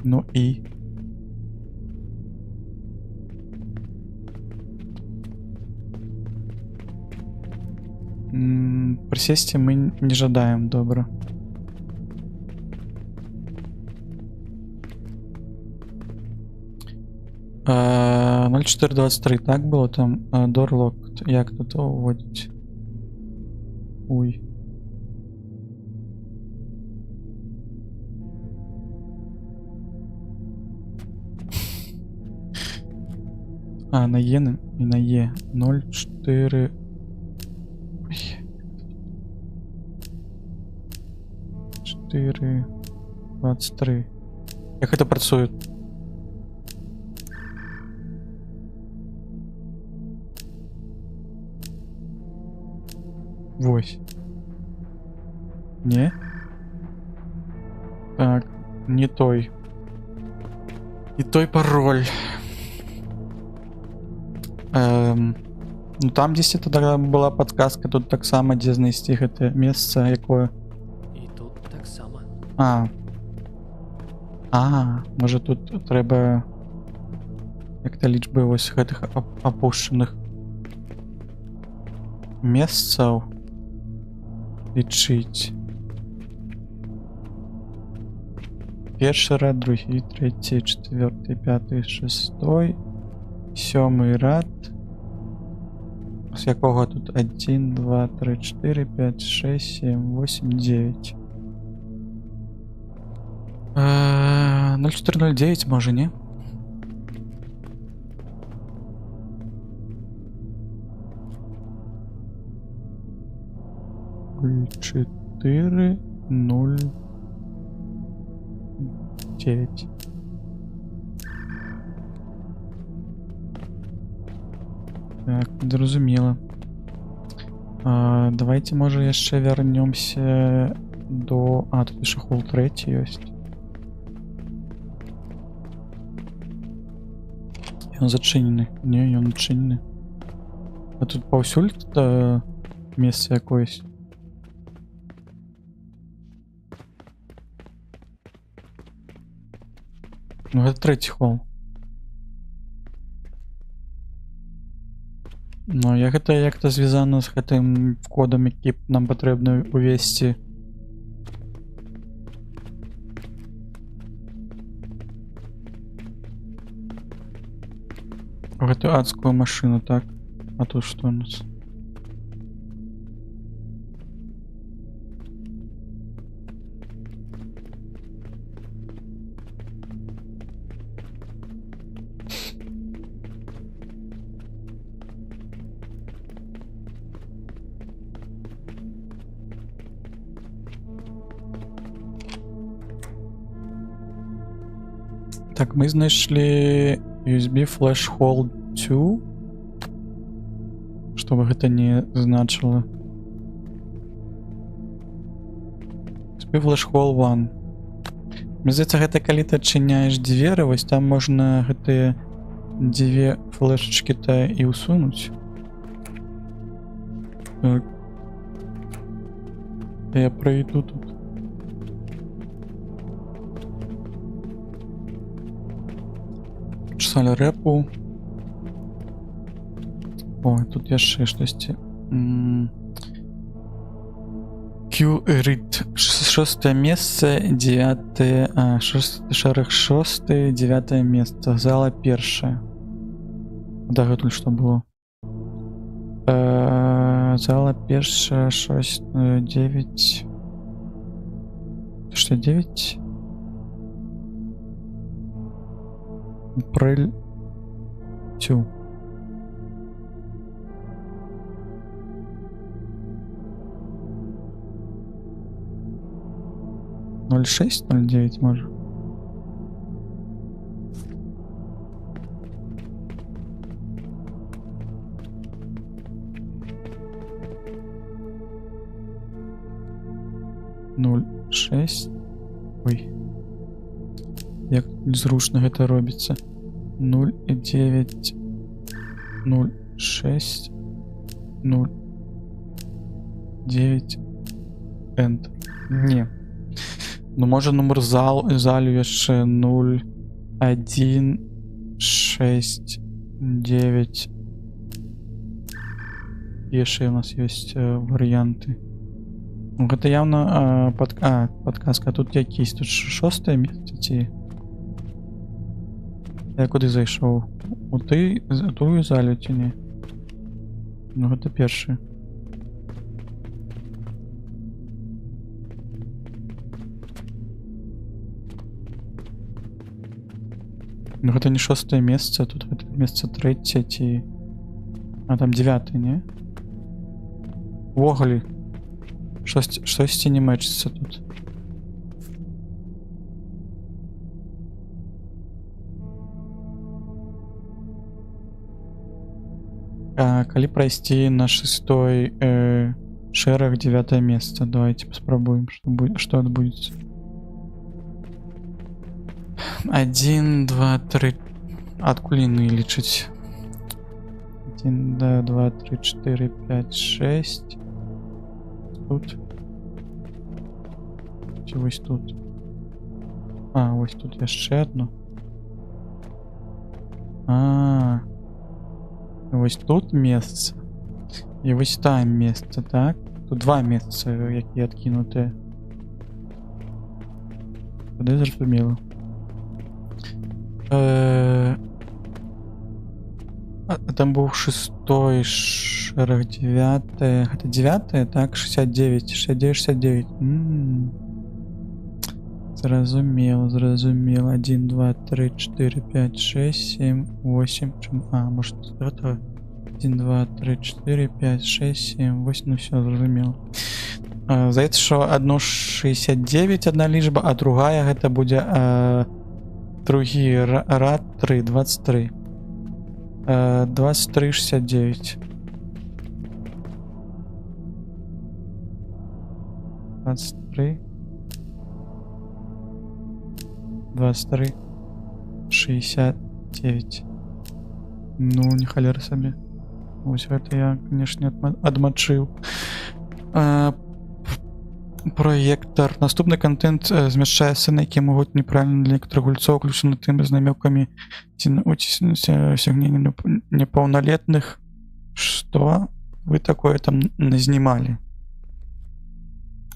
Ну і... Прысесці мы не жадаем, добра. 0423, так было там? Door locked. Як тут уводить? Ой. А, на Е і на Е. 0, 4... Ой. 4... 23. Як гэта працуе? Вось. Не? Так, не той. Не той пароль. Ну там дзесьці тогда была подсказка, тут таксама, дзе знайсці гэтае месца, якое. І тут таксама. А. А, можа тут трэба як-то лічбы вось гэтых апушчаных месцаў лічыць. Першы ряд, другі, трэці, чацвёрты, пяты, шестой, сёмы ряд. З якога тут 1, 2, 3, 4, 5, 6, 7, 8, 9. 0409, можа, не? 4, 0, 9. Так, зразумела. Давайте, можа, яшчэ вярнёмся до... А, тут яшчэ хол трэці ёсць. Ён зачынены. Не, ён адчынены. А тут паўсюль месца якоесь. Ну, гэта трэці хол. Ну, як гэта як-то звязана з гэтым кодам, які нам патрэбна увесці. У гэтую адскую машину, так? А тут что у нас? Так, мы знайшлі USB Flash Hole 2. Что бы гэта не значило. USB Flash Hole 1. Мне здаецца, гэта калі ты адчыняеш дзверы, вось там можна гэтыя дзве флешечкі-то і ўсунуць. Так. Я пройду тут. Чесали рэпу. О, тут яшчэ штосьці. Q-рид. Шостае месца, девятое, а, шост, шэраг шосты, девятое месца. Зала першая. Дагэтуль што было? Зала першая, шость, 9. Что, 9? Апрель. Тю. Ноль шесть, ноль девять, может. Ноль шесть. Ой. Як незручна гэта робіцца. 0 і 9, 0, 6, 0, 9, Enter. Не. Ну, можа, нумар залю яшчэ 0, 1, 6, 9, Яшчэ у нас ёсць варыянты. Ну, гэта явно падказка. Тут якісь тут шостае месца ці. Я куды зайшоў? У ты тую залю ці не? Ну, гэта першы. Ну, гэта не шостае месца, тут гэта месца трэцяе ці... А там дзевятае, не? Увогуле. Штосьці не мэчыцца тут. А, калі прайсці на шестой шэраг, дзевятае месца, давайте паспрабуем, што адбудзецца. 1, 2, 3. Адкуль яны лічаць? 1, да, 2, 3, 4, 5, 6. Тут. Ці вось тут? А, вось тут яшчэ одно. А, вось тут месца. І вось там месца, так? Тут два месца, якія адкінутыя. Тады зразумела. А там быў шестой шэраг, дзевятае. Гэта дзевятае, так? 69, 69, 69. Зразумела, зразумела. 1, 2, 3, 4, 5, 6, 7, 8. Чым? А, может, этого? 1, 2, 3, 4, 5, 6, 7, 8. Ну, все, зразумела. Здаецца, що одно 69 одна лічба, а другая гэта будзе, другі рад 3, 23. 23, 69. 23. 23. 69. Ну, не халера сабе. Вось гэта я, конечно, адмачыў. Проектор. Наступны контент змяшчае сцэны, якія могуць неправільна для некаторых гульцоў, уключана тым з намёкамі ці усягнення непаўналетных. Что вы такое там назнімалі?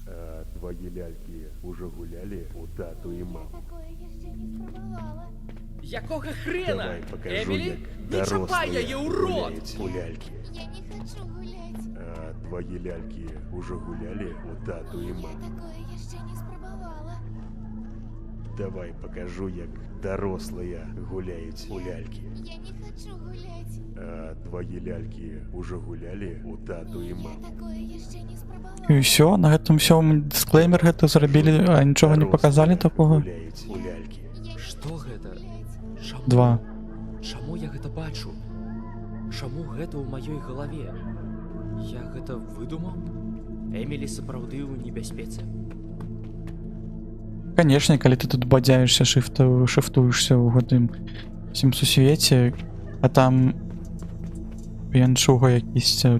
А твои ляльки уже гуляли у тату и Я маму? такое яшчэ не спрабавала. Якога хрена? Давай покажу, Емілі, як не чапай дорослые яе ў рот! гуляюць у ляльки. Я не хочу гулять. А твои ляльки уже гуляли у тату и Я маму? такое яшчэ не спрабавала. Давай покажу, як дорослые гуляюць у ляльки. Я не хочу гулять. А твои ляльки уже гуляли у тату и Я маму? такое яшчэ не спрабавала. І ўсё, на гэтым всё, мы дысклеймер гэта зрабілі, а нічога не Дорослые паказалі такога. гуляюць у ляльки. Я не Што хочу гэта? гулять. Чаму? Два. Чаму я гэта бачу? Чаму гэта ў маёй галаве? Я гэта выдумаў? Эмілі сапраўды ў небяспецы? Конечно, калі ты тут бадзяешся, шыфтуешся ў гэтым всім сусвеце, а там п'янчуга якісьці у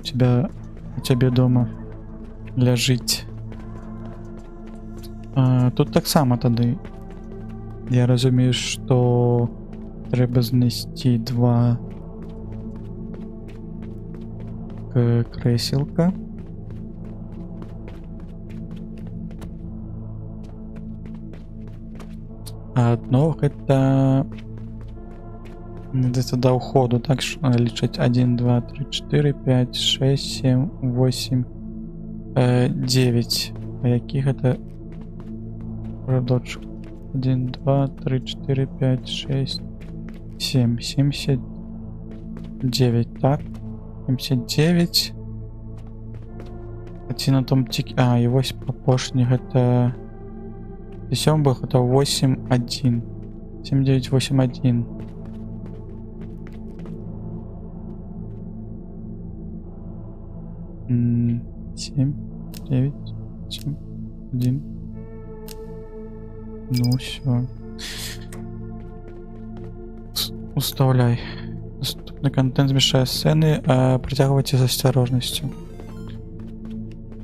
цябе дома ляжыць. А, тут таксама тады я разумею, што трэба знайсці два крэселка. А одно гэта где-то до уходу, так что лічаць 1, 2, 3, 4, 5, 6, 7, 8, 9. А які гэта радочак? 1, 2, 3, 4, 5, 6, 7, 79, так? 79. Ці на том тик... А, і вось апошні гэта... Сём был, это 8, 1. 7, 9, 8, 1. 7, 9, 7, 1. Ну, все. Уставляй. Доступный контент змешае сцены, а притягивайте с осторожностью.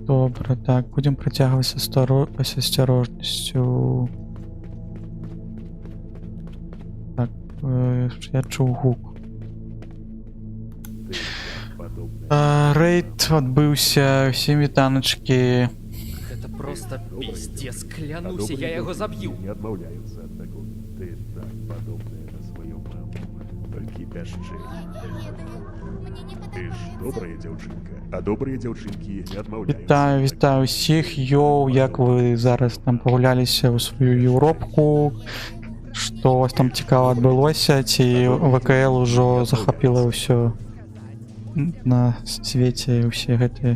Добра, так, будем притягивать с осторожностью. Так, я чуў гук. Ты подобное Рэйд адбыўся, усім вітаначкі. Гэта просто пиздец, А клянуся, добрые я яго дзяўчынкі заб'ю. не адмаўляюцца ад такога. Ты так падобная на сваю маму, толькі пяшчэй. Я не ведаю. Мне не Ты ж падабаецца. добрая дзяўчынка, а добрыя дзяўчынкі не адмаўляюцца. Вітаю, ад вітаю ўсіх. Йоу, як вы зараз там пагуляліся ў сваю Еўропку? Што у вас там цікава адбылося? Ці ВКЛ ужо захапіла ўсё на свеце, ўсе гэтыя?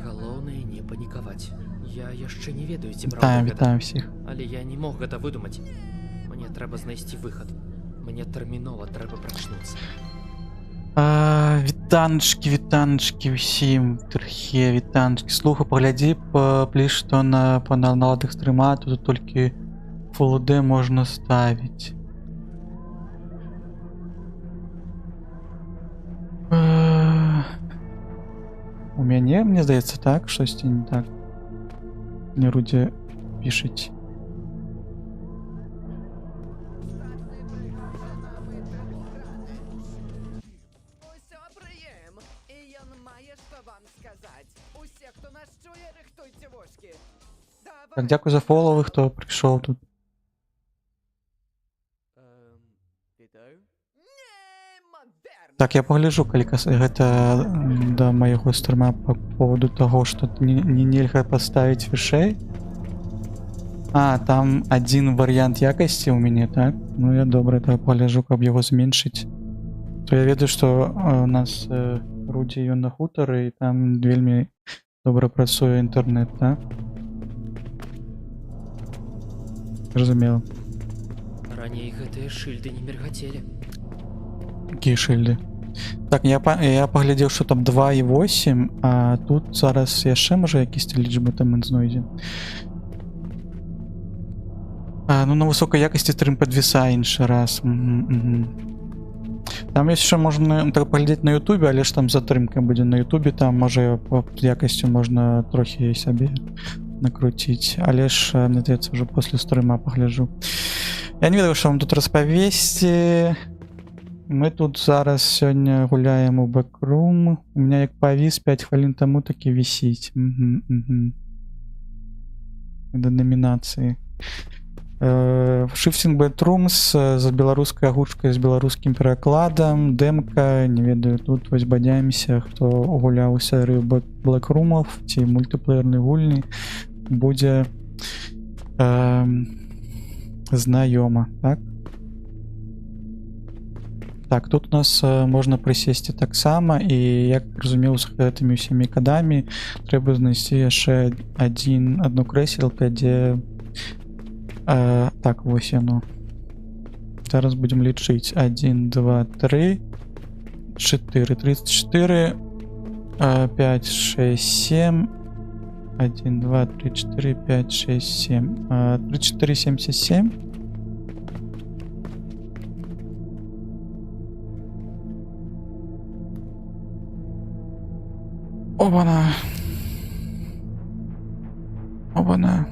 Галоўнае не панікаваць. Я яшчэ не ведаю, ці Вітаю, праўда гэта. вітаю ўсіх. Але я не мог гэта выдумаць. Мне трэба знайсці выхад. Мне тэрмінова трэба прачнуцца. Вітаначкі, вітаначкі ўсім. Трхе, вітаначкі. Слухай, паглядзі, пліж, што на па наладах стрыма, тут толькі Full HD можна ставіць. У мяне, мне здаецца, так, штосьці не так. Мне Рудзі пішаць. Усё прыем, і ён мае што вам сказаць. Усе, хто нас чуе, рыхтуйце вушкі. Так, дзякуй за фоловы, хто прыйшоў тут. Вітаю. Неймаверна! Так, я пагляджу, калі гэта да майго стрыма по поводу таго, што не нельга паставіць вышэй. А, там адзін варыянт якасці ў мяне, так? Ну я добра так пагляджу, каб яго зменшыць. То я ведаю, што у нас Рудзі ён на хутары, і там вельмі добра працуе інтэрнэт, так? Зразумела. Раней гэтыя шыльды не міргацелі. Якія шыльды? Так, я паглядзеў, што там 2,8, а тут зараз яшчэ можа якісьці лічбы там мы знойдзем. Ну на высокай якасці стрым падвісае іншы раз. Мгм. Там яшчэ можна так паглядзець на Ютубе, але ж там затрымка будзе на Ютубе, там можа па якасцю можна трохі сабе накруціць, але ж мне здаецца, ўжо после стрыма пагляджу. Я не ведаю, што вам тут распавесці. Мы тут зараз сёння гуляем у Backroom. У меня як павіс 5 хвілін таму такі вісіць. Угу. Да намінацыі. Shifting Backrooms з беларускай агучкай, з беларускім перакладам, дэмка, не ведаю, тут вось бадзяемся, хто гуляў у серыю Blackroomов ці мультыплеернай гульні, будзе знаёма, так? Так, тут у нас можна прысесці таксама, і як разумеў, з гэтымі ўсімі кадамі трэба знайсці яшчэ адно крэселка, дзе так, вось яно. Зараз будзем лічыць. 1, 2, 3, 4, 34, 5, 6, 7, 1, 2, 3, 4, 5, 6, 7, 34, 77. Обана. Обана.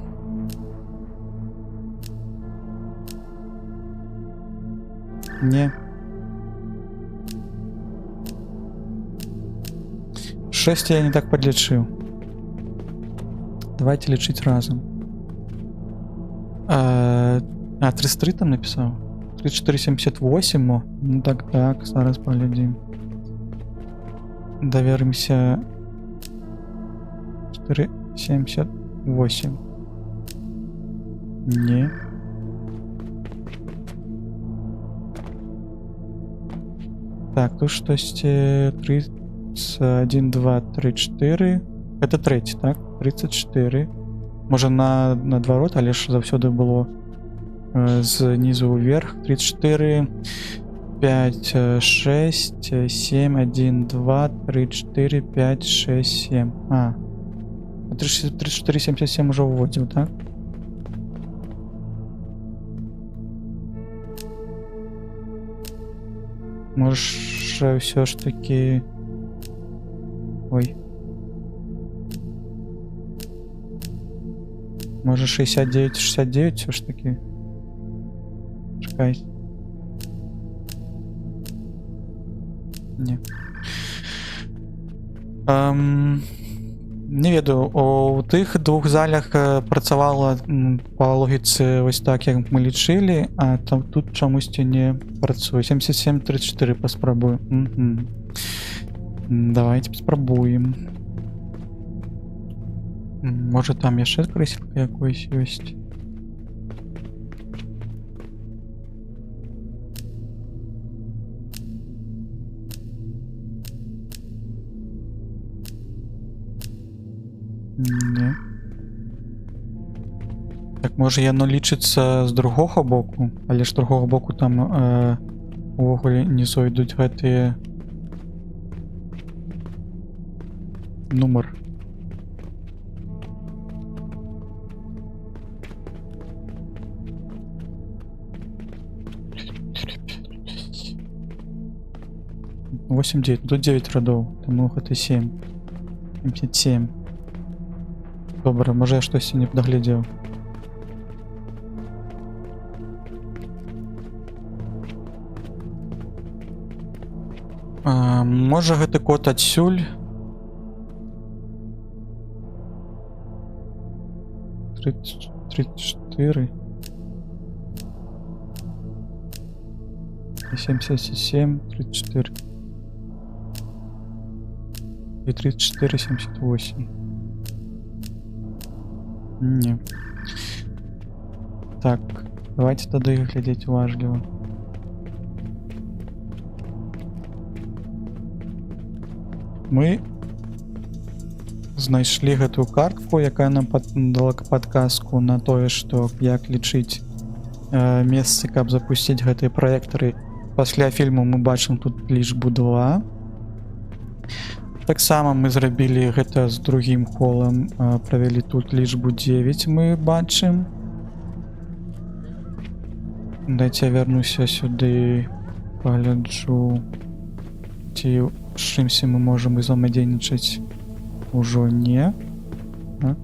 Не. 6 я не так подлечил. Давайте лечить разом. 33 там написал? 34,78. О. Ну так, зараз поглядим. Доверимся. 4,78. Не. Так, тут штосьці 31, 2, 3, 4. Это третій, так? 34. Можа наадварот, але ж заўсёды было знізу ўверх. 34, 5, 6, 7, 1, 2, 3, 4, 5, 6, 7. А, 34, 77 ужо ўводзіў, так? Можа, ўсё ж такі... Ой. Можа, 69, 69 ўсё ж такі? Чакай. Не. Не ведаю, у тых двух залях працавала па логіцы вось так, як мы лічылі, а там тут чамусьці не працуе. 77-34 паспрабую. Давайте паспрабуем. Можа, там яшчэ крысілка якоюсь ёсць. Не. Так, можа, яно лічыцца з другога боку, але ж з другога боку там увогуле не зойдуць гэтыя нумар. 8, 9. Тут 9 радоў, таму гэта 7. 77. Добра, можа, я штосьці не даглядзеў. Можа, гэты код адсюль? 34. 77, 34. И 34, 78. Не. Так, давайте тады глядзець уважліва. Мы знайшлі гэтую картку, якая нам дала падказку на тое, што як лічыць месцы, каб запусціць гэтыя праектары. Пасля фільму мы бачым тут лічбу 2. Таксама мы зрабілі гэта з другім холам, правялі тут лічбу 9, мы бачым. Дайце я вярнуся сюды, пагляджу, ці з чымсьці мы можам узаемадзейнічаць. Ужо не. Так.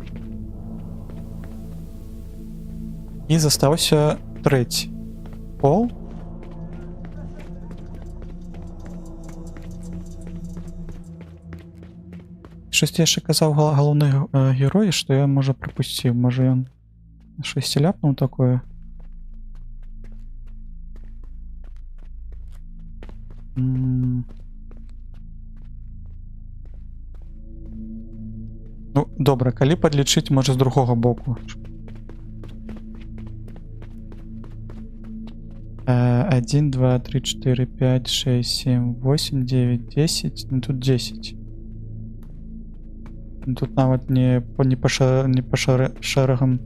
І застаўся трэці пол. Штось яшчэ казаў галоўны герой, што я, можа, прапусціў. Можа, ён штосьці ляпнуў такое. Ну, добра, калі падлічыць, можа, з другога боку. 1, 2, 3, 4, 5, 6, 7, 8, 9, 10. Ну, тут 10. Ну, тут нават не па шэрагам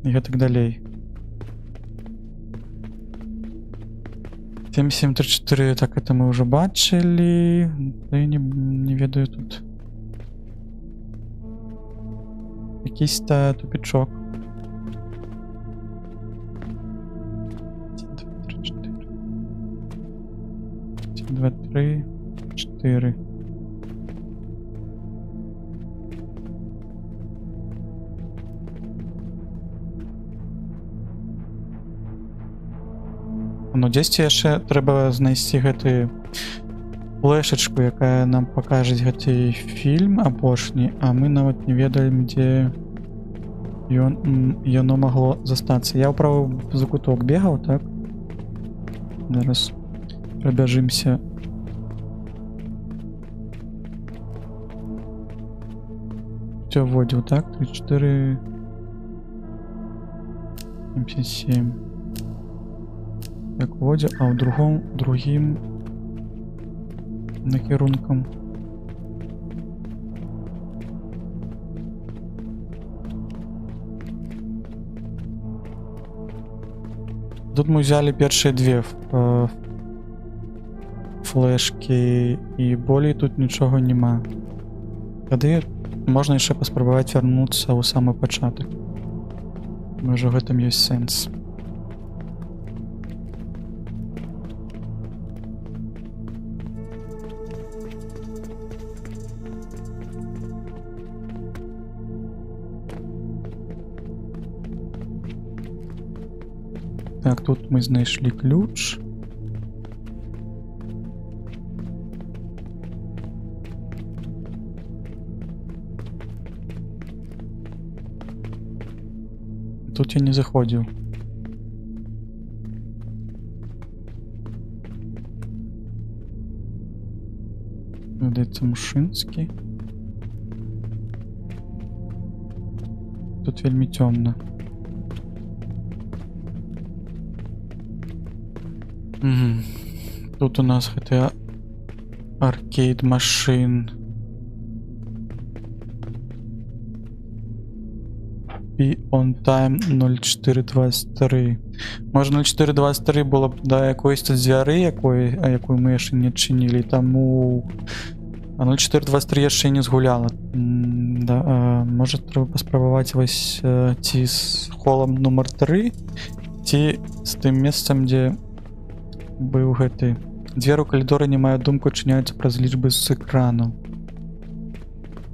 і гэтак далей. 7, 7, 3, 4, так, это мы ўжо бачылі. Да я не ведаю тут. Якийсь-то тупичок. 1, 2, 3, 4. 1, 2, 3, 4. Ну, дзесьці яшчэ трэба знайсці гэты флешечку, якая нам пакажа гэты фільм апошні, а мы нават не ведаем, дзе яно магло застацца. Я ў правы закуток бегаў, так? Зараз прабяжымся. Всё вводил, так? 3, 4, 77. Так, вводил, а ў другім накірункам. Тут мы взяли першыя две флешки, і болей тут нічога няма. Тады можна яшчэ паспрабаваць вярнуцца ў самы пачатак. Можа, у гэтым ёсць сэнс. Так, тут мы знайшлі ключ. Тут я не заходзіў. Здаецца, мужчынскі. Тут вельмі цёмна. Мгм. Тут у нас гэты аркейд машин. Be on time 0423. Можа, 0423 было б да якоїсь тут дзвяры, якої, якую мы яшчэ не адчынілі, таму а 0423 яшчэ не згуляла. Да, можа, трэба паспрабаваць вось ці з холам нумар 3, ці з тым месцам, дзе быў гэты. Дзверы ў калідоры, не маю думку, адчыняюцца праз лічбы з экрану.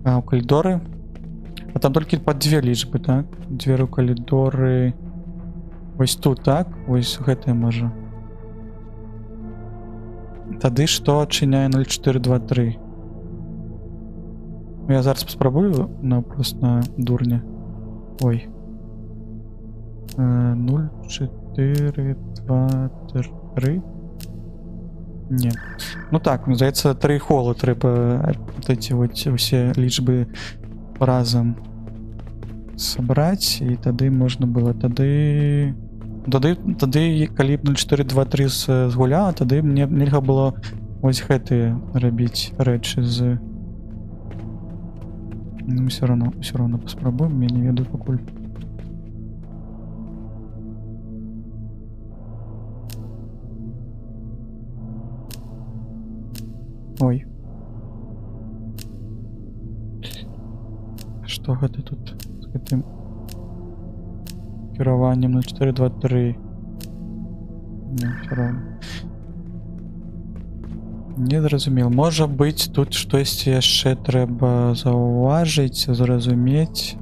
А, ў калідоры? А там толькі па дзве лічбы, так? Дзверы ў калідоры... Вось тут, так? Вось гэтае можа. Тады што адчыняе 0423? Ну, я зараз паспрабую наўпрост на дурня. Ой. 0, 4, 2, 3. Не. Ну так, мне здаецца, тры холы трэба вот эти вот усе лічбы разам сабраць, і тады можна было тады калі б 0423 згуляла, тады мне нельга было вось гэтыя рабіць рэчы з... Ну, все равно паспрабуем, я не ведаю пакуль. Ой. Што гэта тут з гэтым кіраваннем 0423? Не, все равно. Не зразумел. Можа быць, тут штосьці яшчэ трэба заўважыць, зразумець.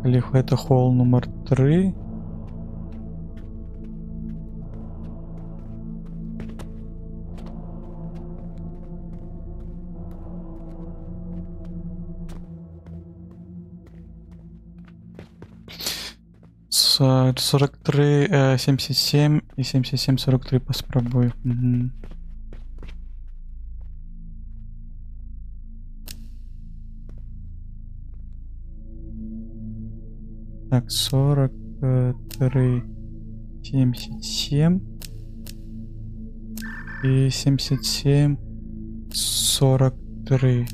Калі гэта хол нумар 3. 43, 77 і 77, 43 паспрабую. Угу. Так, 43, 77 і 77, 43.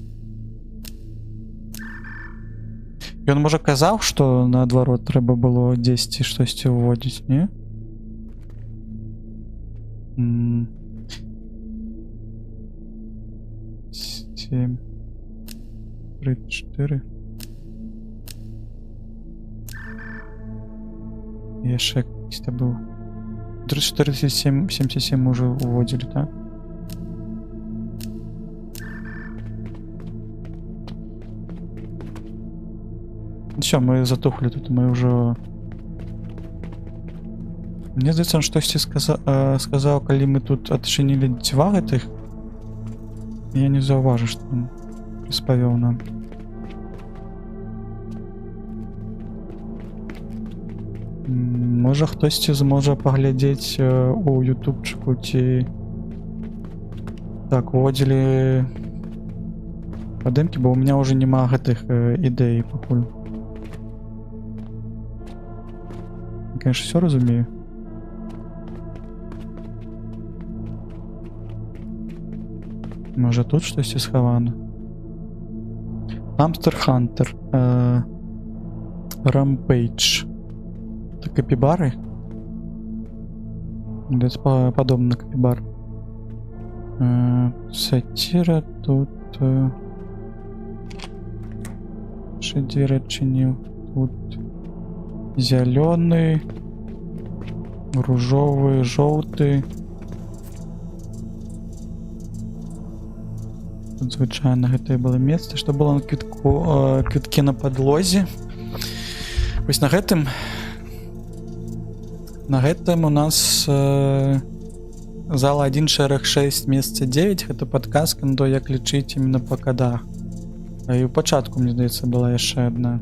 Ён можа казаў, што наадварот трэба было дзесьці штосьці ўводзіць, не? 7, 34. Яшчэ якісьці быў. 34, 37, 77 мы уже уводзілі, так? Все, мы затухли тут, мы уже... Мне здаецца, он штосьці сказаў, калі мы тут адчынілі дзве гэтых. Я не заўважу, што он распавёў нам. Можа, хтосьці зможа паглядзець у ютубчыку ці... Так, уводзілі падымкі, бо у меня уже няма гэтых ідэй пакуль. Конечно, все разумею. Можа, тут штосьці схавана? Хамстер Хантер. Рампейдж. Это капибары? Это подобно на капибар. Сатира тут... Ще двері адчыніў. Тут зялёны, ружовы, жоўты. Тут, звычайна, гэта і было месца, што было на квітке на падлозе. Вось на гэтым у нас зала 1, шэраг 6, месца 9. Гэта падказка на то, як лічыць именно па кадах. А і ў пачатку, мне здаецца, была яшчэ одна.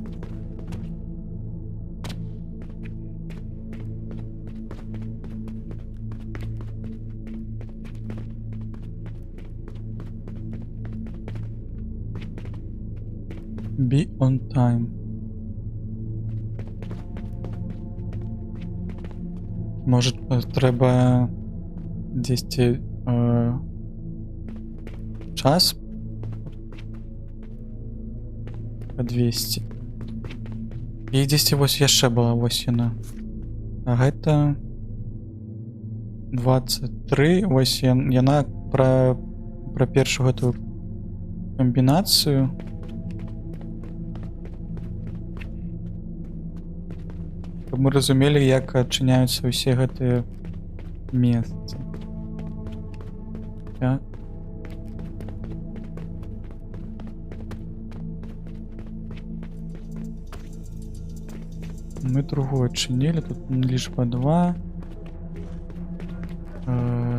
Be on time. Можа, трэба дзесьці час падвесці. І дзесьці вось яшчэ была, вось яна. А гэта 23, вось яна пра першую гэтую камбінацыю. Каб мы разумелі, як адчыняюцца ўсе гэтыя месцы. Так. Мы другую адчынілі, тут лічба 2.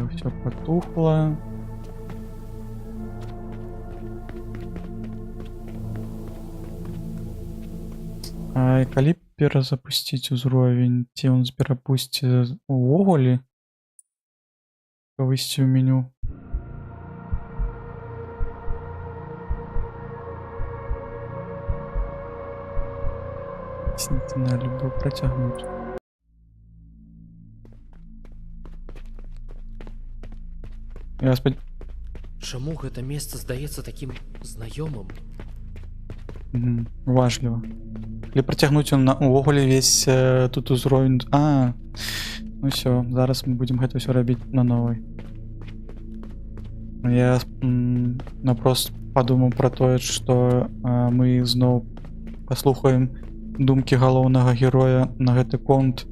Всё потухло. А калі перазапусціць узровень, ці ён перапусціць увогуле? Выйсці ў меню. Цісніце на любую, працягнуць. Я спад... Чаму гэта месца здаецца такім знаёмым? Уважліва. Калі працягнуць, он увогуле весь тут узровень... А, ну всё, зараз мы будзем гэта ўсё рабіць на новай. Я напрост падумаў пра тое, што мы зноў паслухаем думкі галоўнага героя на гэты конт.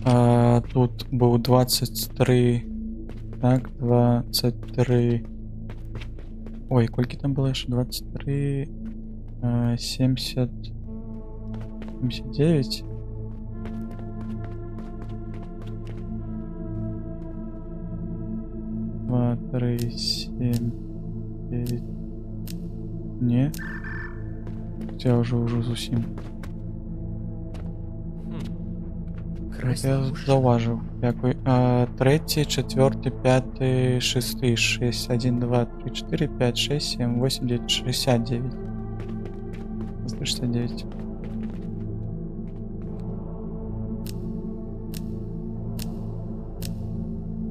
Тут быў 23, так, 23. Ой, колькі там было яшчэ? 23, 70, 79. 2, 3, 7, 9. Не. Я уже зусім. Я заўважыў. Дзякуй. 3, 4, 5, 6, 6, 1, 2, 3, 4, 5, 6, 7, 8, 9, 69. 69.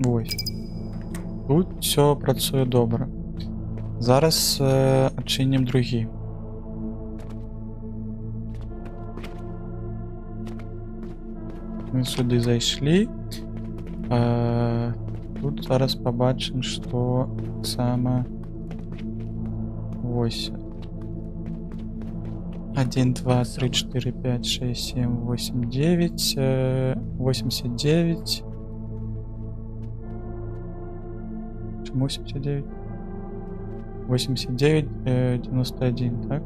Вось. Тут всё працуе добра. Зараз адчынім другі. Мы сюды зайшлі. Тут зараз пабачым, што сама вось. 1, 2, 3, 4, 5, 6, 7, 8, 9, 89. Чаму 89? 89, 91, так?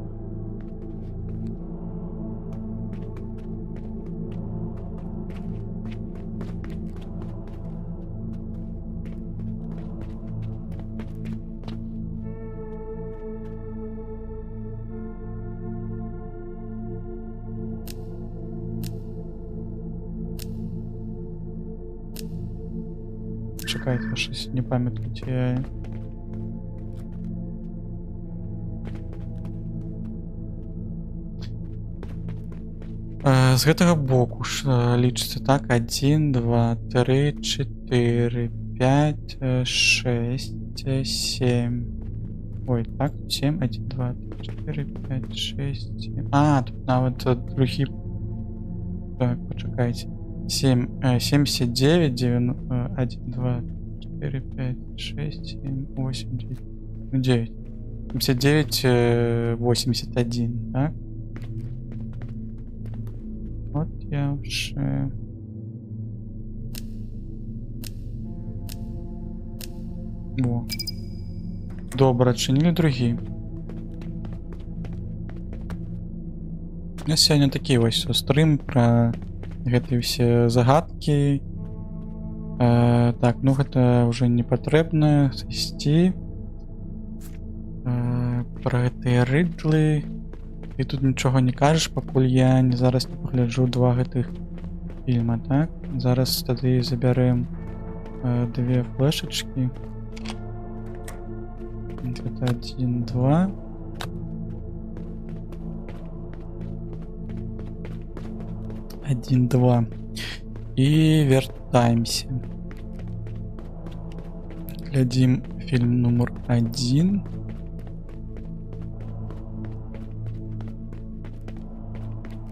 Чакайце, я щось не памятаю, ці я... З гэтага боку ж лічыцца, так? 1, 2, 3, 4, 5, 6, 7. Ой, так, 7, 1, 2, 3, 4, 5, 6, 7. А, тут нават другі... Так, пачакайце. 7, 79, 9, 1, 2, 4, 5, 6, 7, 8, 9, 9. 79, 81, так? Вот я уже... Во. Добра, адчынілі другі. У нас сёння такі вось стрым пра гэтыя ўсе загадкі. Так, ну гэта ўжо не патрэбна сысці. Пра гэтыя рыдлы. Ты тут нічога не кажаш, пакуль я не зараз не пагляджу два гэтых фільма, так? Зараз тады забярэм две флешачкі. Гэта 1, 2. 1, 2. І вяртаемся. Глядзім фільм нумар 1.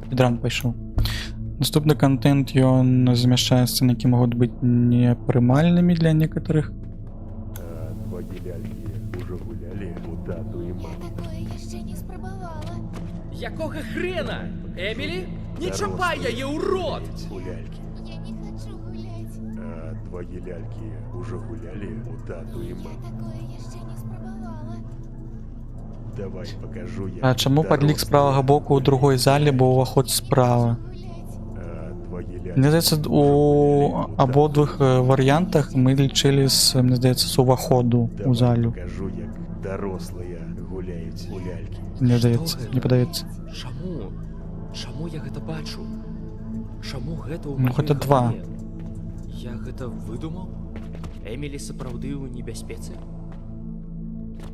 Спідран пайшоў. Наступны контент, ён змяшчае сцэны, які могуць быць непрымальнымі для некаторых. А твои ляльки уже гуляли у тату и Я маму. такое яшчэ не спрабавала. Якога хрена? Емілі? Не чапай яе, урод! У ляльки. Я не хочу гулять. А твои ляльки уже гуляли у тату и Я маму. такое яшчэ не спрабавала. Давай покажу я. А чаму падлік з правага боку ў другой зале, бо ўваход справа? Гулять. А твои ляльки Мне здаецца, уже у гуляли у тату и абодвых варыянтах мы лічылі з, мне здаецца, з уваходу Давай у залю. покажу, як дарослыя гуляюць у лялькі. Мне Што здаецца, гэта? не падаецца. Чаму? Чаму я гэта бачу? Чаму гэта ў Ну, маёй гэта два. галаве? Я гэта выдумаў? Емілі сапраўды ў небяспецы?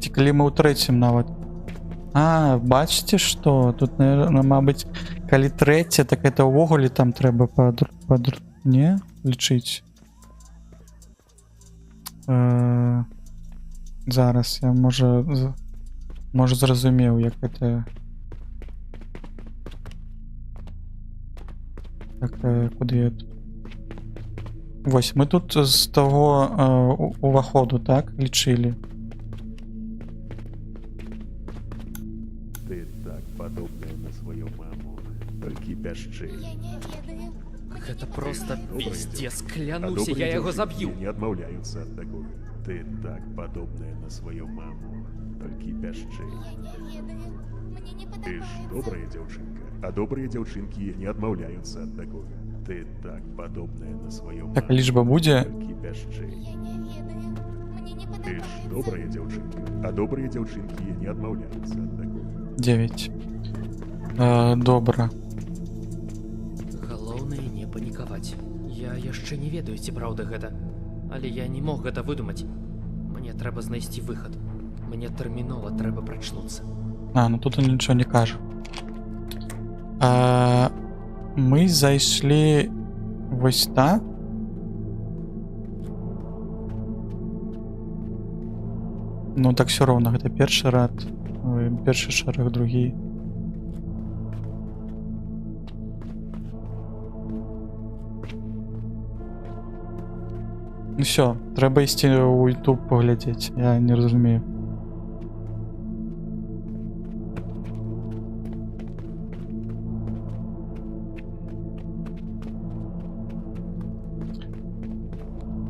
Ці калі мы ў трэцім нават. А, бачыце, што тут, наверное, мабыць, калі трэця, так это ўвогуле там трэба не лічыць. Зараз я можа можа зразумеў, як это. Так, куды я тут? Вось, мы тут з таго уваходу, так, лічылі. Ты так падобная на сваю маму, толькі пяшчэй. Я не ведаю. Мне Гэта не просто падабаецца. пиздец, А клянуся, добрые я яго дзяўчынкі заб'ю. не адмаўляюцца ад такога. Ты так падобная на сваю маму, толькі пяшчэй. Я не ведаю. Мне не Ты ж падабаецца. добрая дзяўчынка, а добрыя дзяўчынкі не адмаўляюцца ад такога. Ты так падобная на сваю маму. Так, лічба будзе. Толькі пяшчэй. Я не ведаю. Мне не Ты ж падабаецца. добрая дзяўчынка, а добрыя дзяўчынкі не адмаўляюцца ад такога. 9. Добра. Галоўнае не панікаваць. Я яшчэ не ведаю, ці праўда гэта. Але я не мог гэта выдумаць. Мне трэба знайсці выхад. Мне тэрмінова трэба прачнуцца. А, ну тут он нічого не каже. Мы зайшлі вось так. Ну так все роўна, гэта першы рад, ой, першы шэраг, другі. Ну все, трэба ісці ў YouTube паглядзець, я не разумею.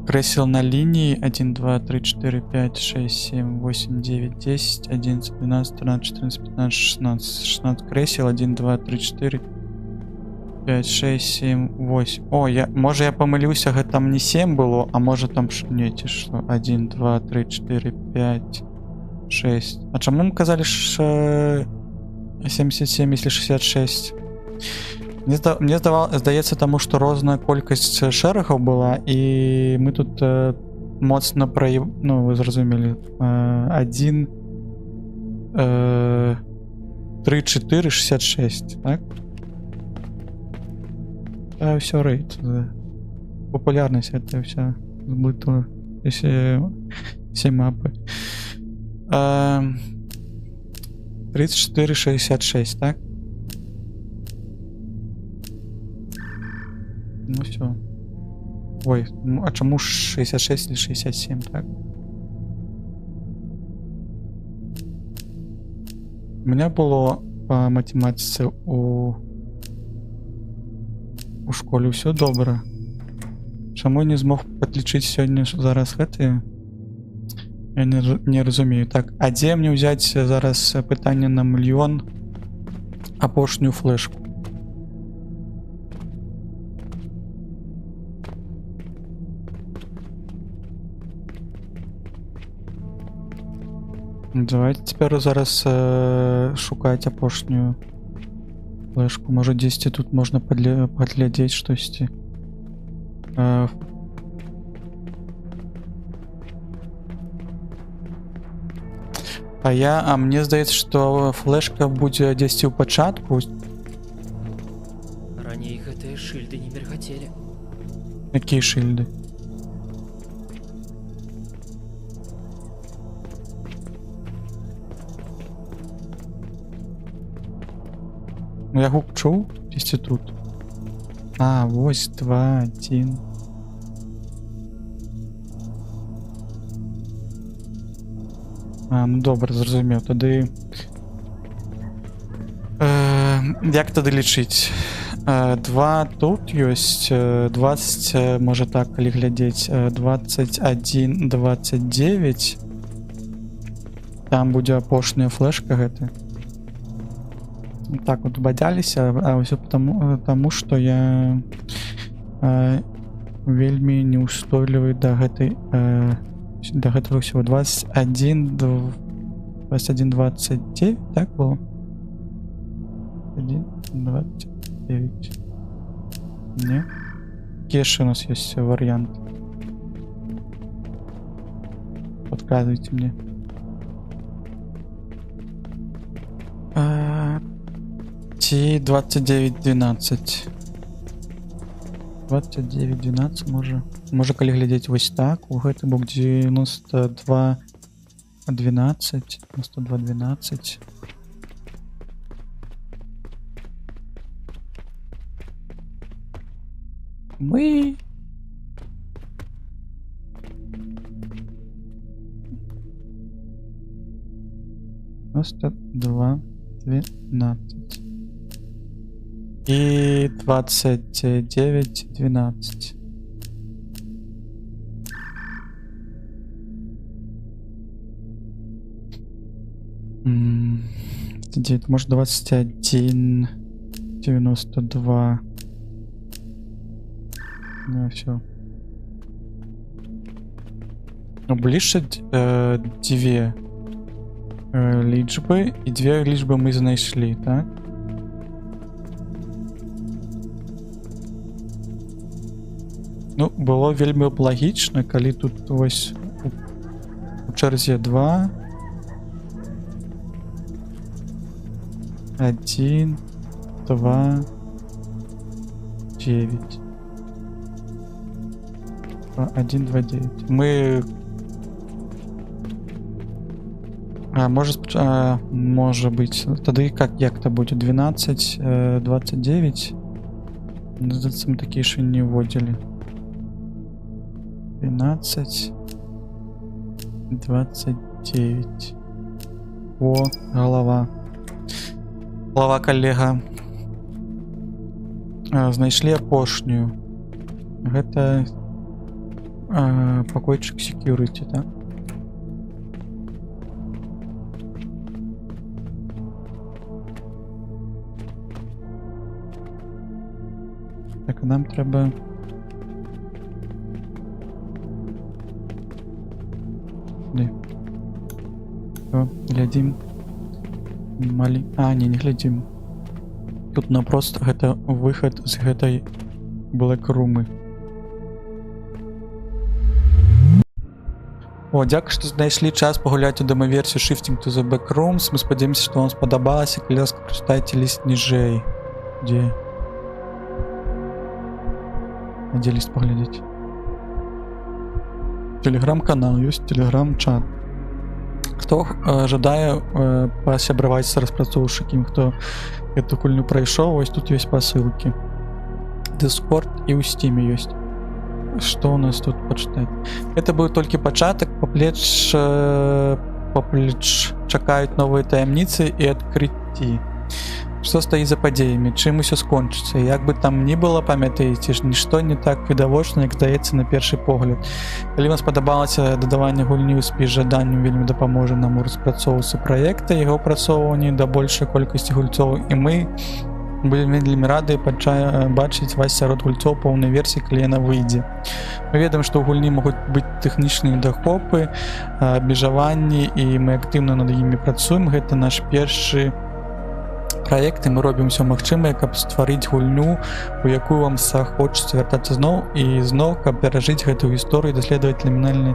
Кресел на линии 1, 2, 3, 4, 5, 6, 7, 8, 9, 10, 11, 12, 13, 14, 15, 16. 16 кресел. 1, 2, 3, 4, 5, 6, 7, 8. О, я, можа я памыліўся, гэта там не 7 было, а можа там не, ці што? 1, 2, 3, 4, 5, 6. А чаму мы казалі 77, если 66? Мне здаецца, таму што розная колькасць шэрагаў была, і мы тут моцна ну, вы зразумелі. 1, 3, 4, 66, так? Та ўсё рэйт. Да. Популярнасць это вся зблытала все мапы. 34, 66, так? Ну все. Ой, ну, а чаму 66 или 67, так? У меня было по математице у школе ўсё добра. Чаму не змог падлічыць сёння зараз гэтыя? Я не разумею. Так, а дзе мне ўзяць зараз пытанне на мільён, апошнюю флешку? Давайте цяпер зараз шукаць апошнюю флешку. Можа, дзесьці тут можна падглядзець штосьці. А мне здаецца, што флешка будзе дзесьці ў пачатку. Раней гэтыя целе. Якія шыльды? Ну, я гук чуў дзесьці тут. А, вось 2, 1. А, ну добра, зразумеў. Тады... Як тады лічыць? 2 тут ёсць, 20, можа так, калі глядзець, 21, 29. Там будзе апошняя флешка гэта. Так вот бадзяліся, а ўсё таму, што я вельмі неустойлівы да гэтай, да гэтага ўсяго. 21, 21, 29, так было? 1, 29. Не. Які яшчэ у нас ёсць варыянт? Подказывайте мне. Ці 29, 12. 29, 12, можа. Можа, калі глядзець вось так, у гэты бок 92, 12, 92, 12. Мы... 92, 12. И 29, 12. 9, может 21, 92. Ну, все. Ну, бліжче две лічби, і две лічби ми знайшли, так? Ну, было вельмі б лагічна, калі тут вось у чарзе 2, 1, 2, 9. 1, 2, 9. Мы... А, может, может быть. Тогда и как як-то будет? 12, 29. Мы такие еще не вводили. 12, 29. О, голова. Голова, коллега. Знайшли апошнюю. Гэта пакойчык security, так? Так, а нам трэба... Не. О, глядзім. Малі... А, не, не глядзім. Тут напрост гэта выхад з гэтай блэкрумы. О, дзякуй, што знайшлі час пагуляць у дэмаверсію Shifting to the Backrooms. Мы спадзяемся, што вам спадабалася. Калі ласка, прачытайце ліст ніжэй. Дзе? А дзе ліст паглядзець? Телеграм-канал ёсць, телеграм-чат. Хто жадае пасябраваць з распрацоўшчыкам, хто гэту гульню прайшоў, вось тут ёсць пасылкі. Discord і ў Steam ёсць. Што у нас тут пачытаць? Это быў толькі пачатак, паплеч чакаюць новыя таямніцы і адкрыцці. Што стаіць за падзеямі, чым усё скончыцца? Як бы там ні было, памятаеце ж, нішто не так відавочна, як здаецца на першы погляд. Калі вам спадабалася дадаванне гульні ў спіс жаданню, вельмі дапаможа нам у распрацоўцы праекта, яго прасоўванні да большай колькасці гульцоў, і мы будзем вельмі рады бачыць вас сярод гульцоў поўнай версіі, калі яна выйдзе. Мы ведаем, што ў гульні могуць быць тэхнічныя недахопы, абмежаванні, і мы актыўна над імі працуем. Гэта наш першы праект, і мы робім усё магчымае, каб стварыць гульню, у якую вам захочацца вяртацца зноў і зноў, каб перажыць гэтую гісторыю і даследаваць лімінальны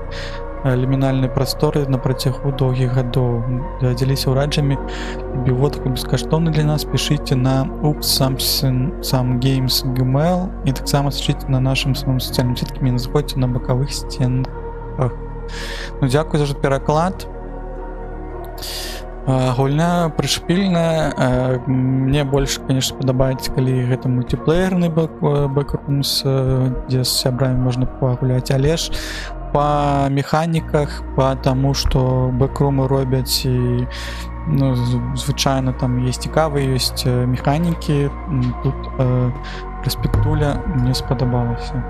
лімінальнай прасторы на працягу доўгіх гадоў. Дзяліся ўраджамі, бівотку бескаштоўны для нас, пішыце на upsamsomgames.gmail і таксама сачыце на нашым самым сацыяльным сеткамі, не заходзьце на бакавых сценках. Ну, дзякуй за пераклад. Гульня прышпільная. Мне больш, конечно, падабаецца, калі гэта мультиплеерны Backrooms, дзе з сябрамі можна пагуляць, але ж па механіках, па таму, што бэкрумы робяць і, ну, звычайна там есть цікавыя ёсць механікі. Тут рэспектуля мне спадабалася.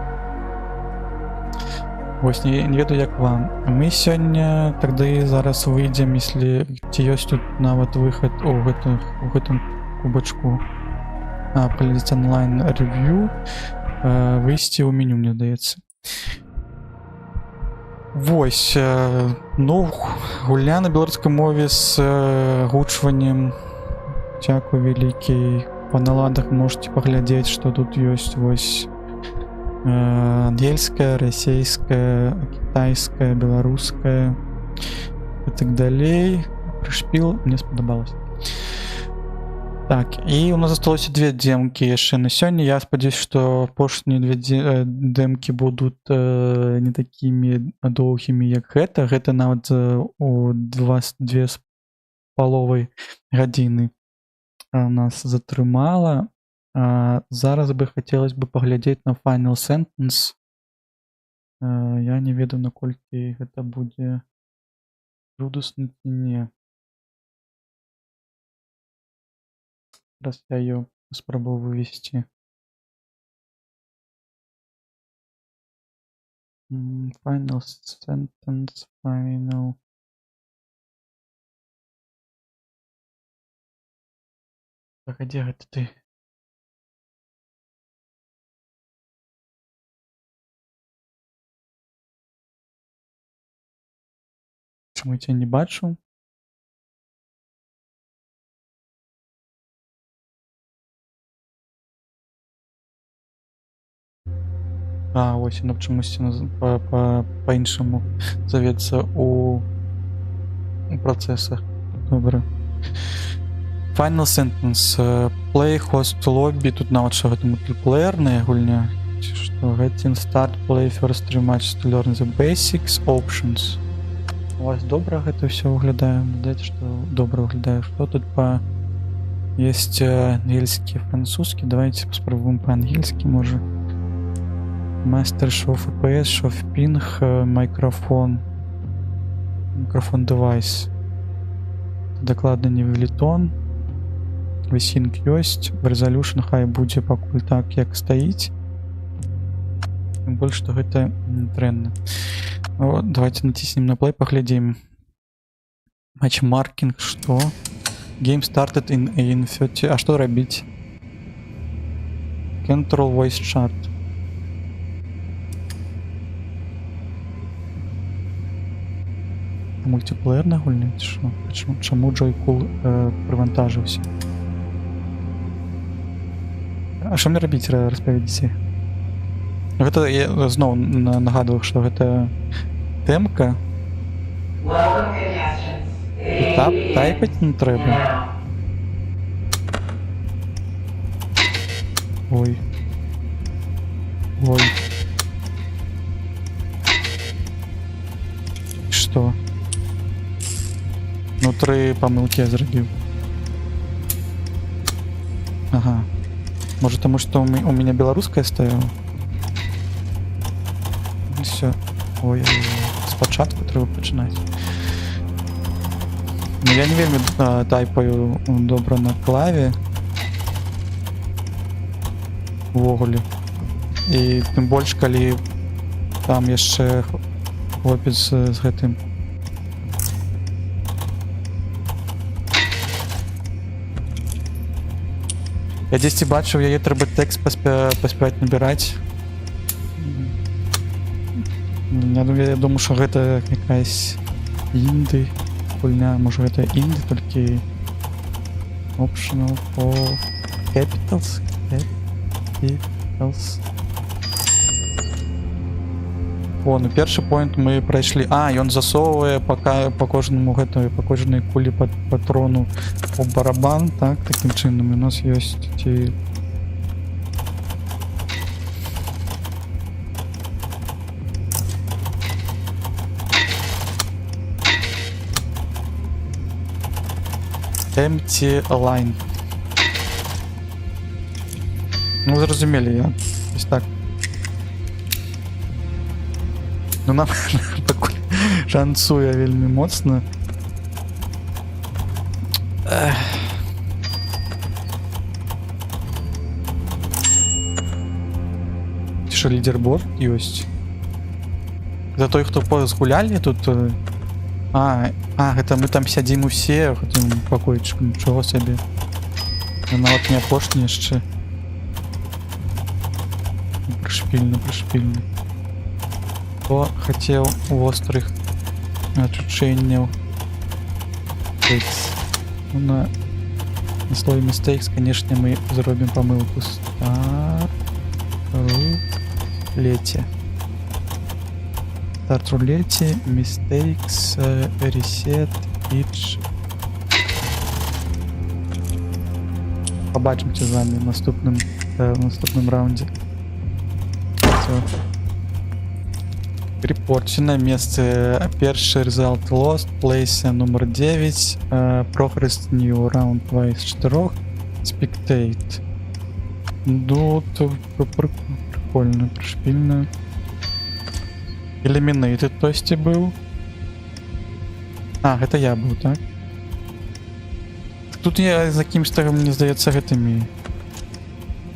Вось не ведаю, як вам. Мы сёння тады зараз выйдзем, если ці ёсць тут нават выхад у гэтым кубачку. Паглядзець онлайн рев'ю, выйсці ў меню, мне здаецца. Вось, ну, гульня на беларускай мове з гучваннем. Дзякуй вялікі. Па наладах можете паглядзець, што тут ёсць вось ангельская, расійская, кітайская, беларуская і так далей. Прышпіл мне спадабалось. Так, і у нас засталося две демкі яшчэ на сёння. Я спадзяюсь, што апошнія две дэмкі будут не такімі доўгімі, як гэта. Гэта нават у два две з паловай гадзіны нас затрымала. Зараз бы хацелось бы паглядзець на Final Sentence. Я не ведаю, наколькі гэта будзе жудасна ці не. Раз я ее спрабую вывести. Final Sentence, Final. Так, а дзе гэта ты? Чаму я цябе не бачу? А, ось яно чамусьці па-іншаму завецца у працэсах. Добра. Final Sentence. Play host lobby. Тут нават што гэта мультиплеерная гульня. Ці што? Getting start, play first three matches to learn the basics, options. У вас добра гэта ўсё выглядае? Здаецца, што добра выглядае. Што тут па... Есть ангельскі, французскі. Давайте паспрабуем па-ангельскі, можа. Master Show FPS, Show Ping, микрофон. Микрофон девайс. Дакладна не велітон. VSync ёсць. Resolution хай будзе пакуль так, як стаіць. Тым больш, што гэта не дрэнна. Вот, давайте націснем на play, паглядзім. Матчмаркінг, што? Game started in 30... А што рабіць? Control voice chat. Мультиплеерна гульня, ці што? Чаму Joycool прывантажыўся? А што мне рабіць, распавядзіце? Гэта я зноў нагадваю, што гэта тэмка. Тап, тайпаць не трэба. Ой. Ой. Што? Ну, тры памылкі я зрабіў. Ага. Можа, таму што у мяне беларуская стаяла? Всё. Ой, ой, ой. Спачатку трэба пачынаць. Ну, я не вельмі тайпаю добра на клаве. Увогуле. І тым больш, калі там яшчэ хлопец з гэтым. Я дзесьці бачыў, яе трэба тэкст паспяваць набіраць. Я думаю, што гэта якась інды гульня, можа гэта інды, толькі optional for capitals, capitals. О, ну першы point мы прайшлі. А, ён засоўвае пока по кожнаму гэтаму, по кожнай кулі пад патрону у барабан, так, такім чынам у нас ёсць ці. Empty line. Ну, зразумелі, я. Ось так. Ну, нам пакуль шанцуе вельмі моцна. Эх. Ці що, лідерборд ёсць? За той, хто згулялі тут. А, гэта мы там сядзім усе ў гэтым пакойчыку, нічога сабе. Я нават не апошні яшчэ. Прышпільны, прышпільны. Хто хацеў вострых адчуванняў? Mistakes. Ну, на слове mistakes, конечно, мы зробім памылку. Start roulette. Start roulette, mistakes, reset, each. Побачимося з вами в наступным раўндзе. Всё. Report на месцы. Першы result lost, place номер 9, progress new round 2 из 4, spectate. Ну, то прикольно, пришпильно. Eliminated хтосьці быў. А, гэта я быў, так? Тут я за кімсь-то, мне здаецца, гэтымі,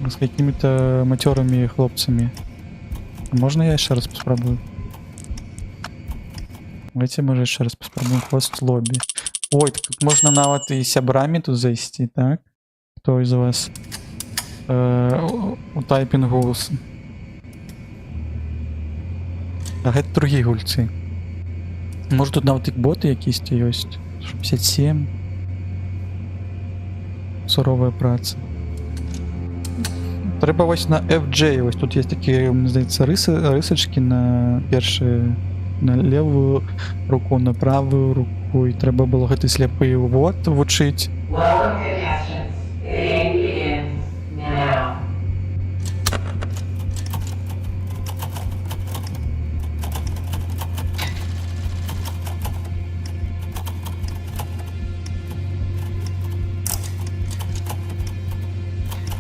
з какими-то матерыми хлопцами. Можно я еще раз попробую? Давайте, может, еще раз попробуем host lobby. Ой, так тут можно нават і сябрамі тут зайсці, так? Хто из вас у тайпінгу? А гэта другія гульцы. Может, тут нават і боты якісьці ёсць. 57. Суровая праца. Трэба вось на FJ, вось тут есть такія, мне здаецца, рысы, рысачкі на першы, на левую руку, на правую руку, і трэба было гэты сляпы увод вучыць. Welcome, contestants. The game begins now.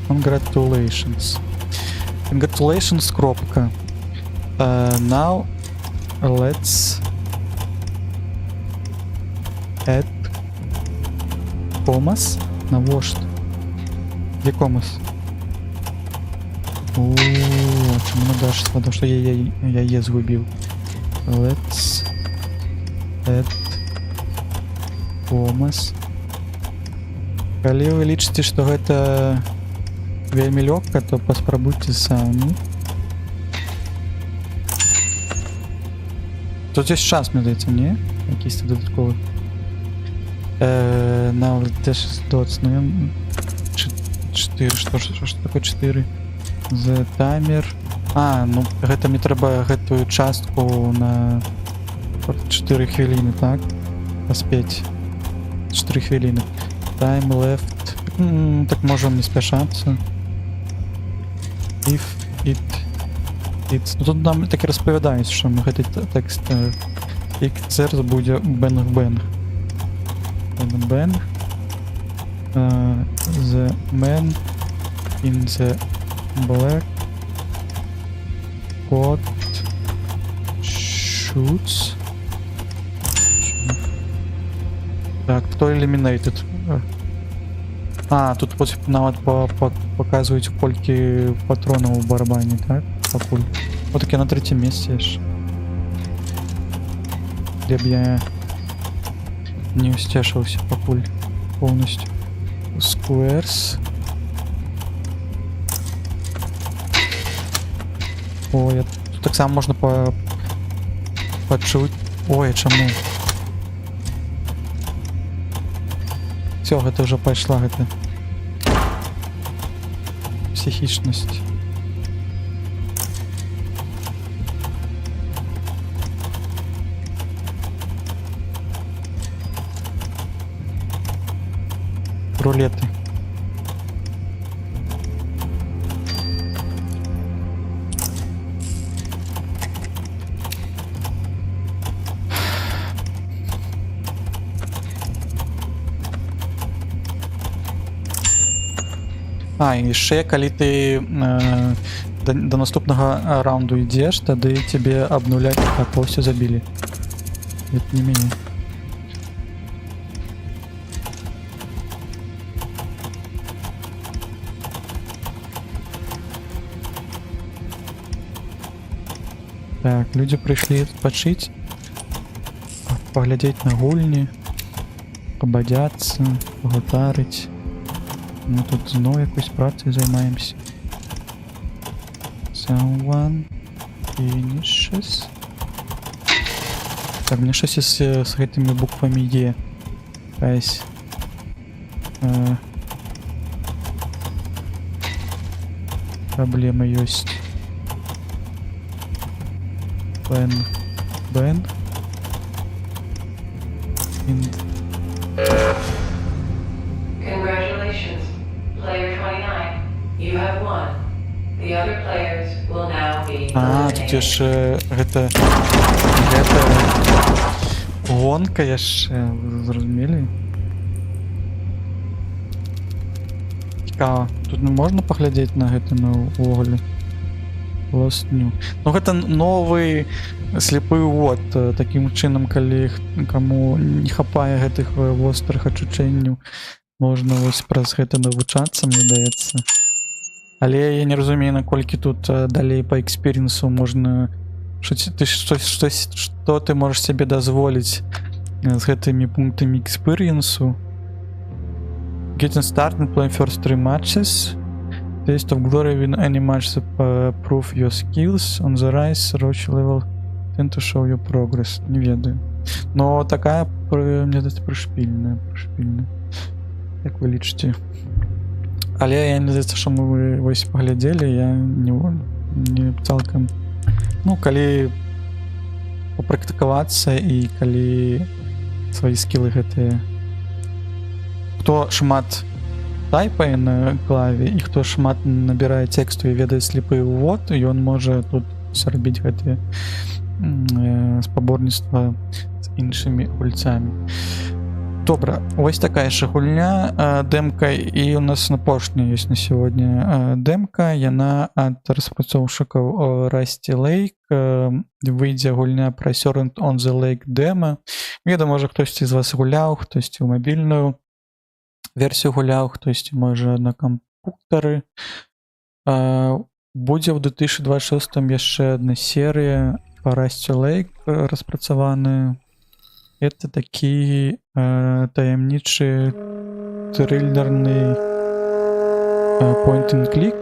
Congratulations. Congratulations, кропка. Now let's add commas. Навошта? Дзе commas? О, чаму на dash? Потому что я е згубіў. Let's add commas. Калі вы лічыце, што гэта вельмі лёгка, то паспрабуйце самі. Тут ёсць час, мне здаецца, не? Якісьці дадатковы. Now dash dots, ну ён 4, что такое 4? The timer. А, ну гэта мне трэба гэтую частку на 4 хвіліны, так? Паспець. 4 хвіліны. Time left. Так можем не спяшацца. If it's. Ну, тут нам так і распавядаюць, што мы гэты тэкст і зараз будзе бэнг-бэнг. Бэнг. The man in the black coat shoots. Так, хто eliminated? А, тут вось нават паказваюць, колькі патронаў у барабане, так? Пакуль. Вот так я на трэцім месцы яшчэ. Дзе б я не усцешыўся пакуль полностью. Squares. Ой, тут таксама можна пачуць. Ой, а чаму? Всё, гэта ўжо пайшла гэта псіхічнасць. Рулеты. А, і яшчэ калі ты да наступнага раунду ідзеш, тады тебе абнуляць. Так, все забілі. Это не мяне. Так, людзі прыйшлі адпачыць, паглядзець на гульні, пабадзяцца, пагутарыць. Мы тут зноў якусь працай займаемся. Someone finishes. Так, мне щось з гэтымі буквамі Е. Якась праблема ёсць. Бен. Бен. Инд. Congratulations, Player 29. You have won. The other players will now be А, тут eliminated. яшчэ гэта гонка яшчэ, вы зразумелі? Цікава. Тут не можна паглядзець на гэта на увогуле. Lost New. Ну, гэта новы слепы увод. Такім чынам, калі каму не хапае гэтых вострых адчучэнняў, можна вось праз гэта навучацца, мне здаецца. Але я не разумею, наколькі тут далей па экспірыенсу можна, што ты штось, што ты можаш сабе дазволіць з гэтымі пунктамі экспірыенсу. Getting started, play first three matches. Taste of glory, win any match to prove your skills on the rise, reach level 10 to show your progress. Не ведаю. Но такая, мне здаецца, прышпільная. Як вы лічыце? Але я не здаецца, што мы вось паглядзелі, я не цалкам. Ну, калі папрактыкавацца і калі свае скілы гэтыя, хто шмат тайпае на клаве і хто шмат набірае тэксту і ведае слепы ўвод, ён можа тут зрабіць гэтыя спаборніцтва з іншымі гульцамі. Добра, вось такая яшчэ гульня, дэмка, і у нас апошняя ёсць на сёння дэмка, яна ад распрацоўшчыкаў Rusty Lake, выйдзе гульня пра Servant on the Lake дема. Ведаю, можа, хтосьці з вас гуляў, хтосьці ў мабільную версію гуляў, хтосьці можа на кампутары. Будзе ў 2026 яшчэ одна серыя па Rusty Lake распрацаваная. Это такі таямнічы трылерны point and click.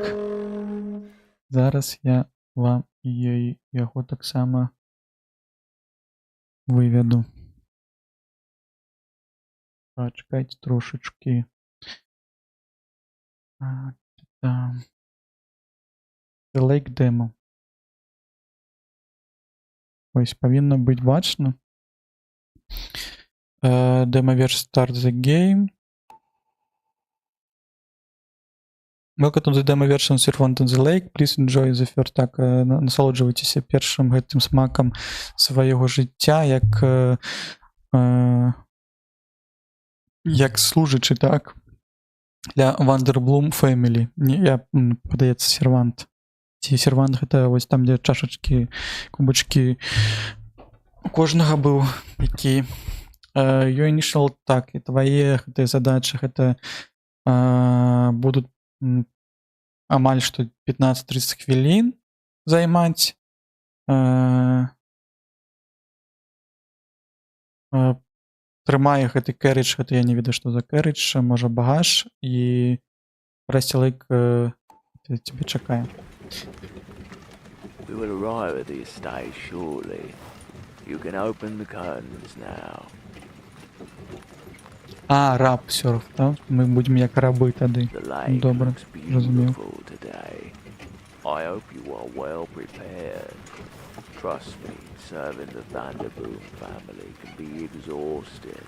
Зараз я вам яго таксама выведу. Пачакайце трошачкі. А, там. The Lake Demo. Ось, павінна быць бачна. Demo version, start the game. Welcome to the demo version Servant on the Lake. Please enjoy the first. Так, насалоджвайцеся першым гэтым смакам свайго жыцця, як служачы, так, для Vanderboom Family. Не, я, падаецца, сервант. Ці сервант гэта вось там, дзе чашачкі, кубачкі у кожнага быў, які your initial, так, і твае гэтыя задачы гэта будут амаль што 15-30 хвілін займаць. Трымае гэты carriage, гэта я не ведаю, што за carriage, можа, багаж, і Rusty Lake тебе чакае. We will arrive at the estate shortly. You can open the curtains now. А, раб serf, так? Мы будзем як рабы тады. The lake Добра, looks зразумеў. beautiful today. I hope you are well prepared. Trust me, serving the Vanderboom family can be exhausting.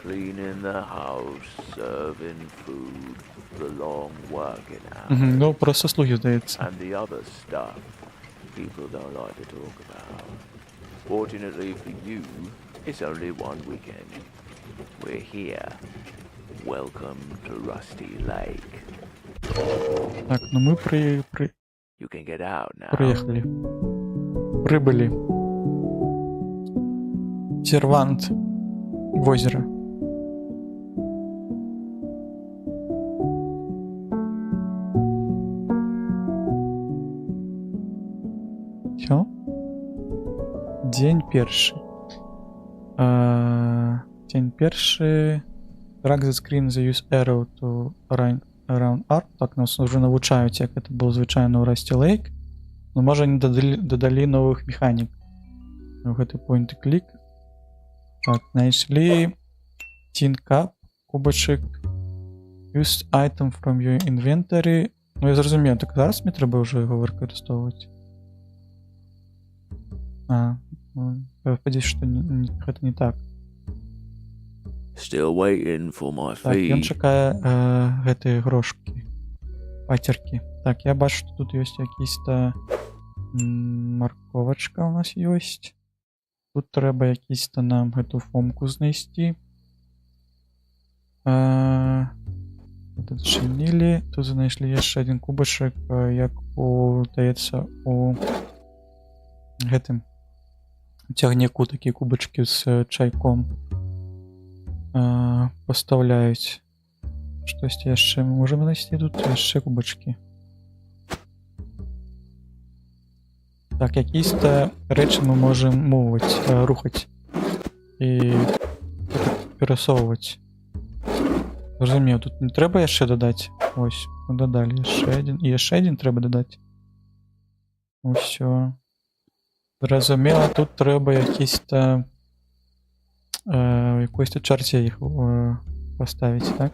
Cleaning the house, serving food, the long working Угу, hours, ну, проста слугі, здаецца. And the other stuff people don't like to talk about. Fortunately for you, it's only one weekend. We're here. Welcome to Rusty Lake. Так, ну мы пры You can get out now. прыехалі. Прыбылі. Сервант. Возера. Всё. Дзень першы. Дзень першы. Drag the screen, the use arrow to around arm. Так, нас ужо навучаюць, як это было звычайна ў Rusty Lake. Ну, можа, они дадалі новых механік. Ну, гэты point and click. Так, знайшлі tin cup, кубачык. Use item from your inventory. Ну, я зразумеў, так зараз мне трэба ўжо яго выкарыстоўваць. А, ну, я спадзяюсь, што не, гэта не так. Still waiting for my Так, ён fee. чакае гэтыя грошкі. Пацеркі. Так, я бачу, што тут ёсць якісь-то марковачка у нас ёсць. Тут трэба якісь-то нам гэту фомку знайсці. Тут адчынілі. Тут знайшлі яшчэ адзін кубачак, як у, здаецца, у гэтым цягніку такія кубачкі з чайком пастаўляюць. Штосьці яшчэ мы можам знайсці тут, яшчэ кубачкі. Так, якісь-то рэчы мы можам мовіць, рухаць і перасоўваць. Зразумеў, тут не трэба яшчэ дадаць. Ось, мы дадалі яшчэ адзін. І яшчэ адзін трэба дадаць. Усё. Зразумела, тут трэба якісь-то якойсь-то чарце іх паставіць, так?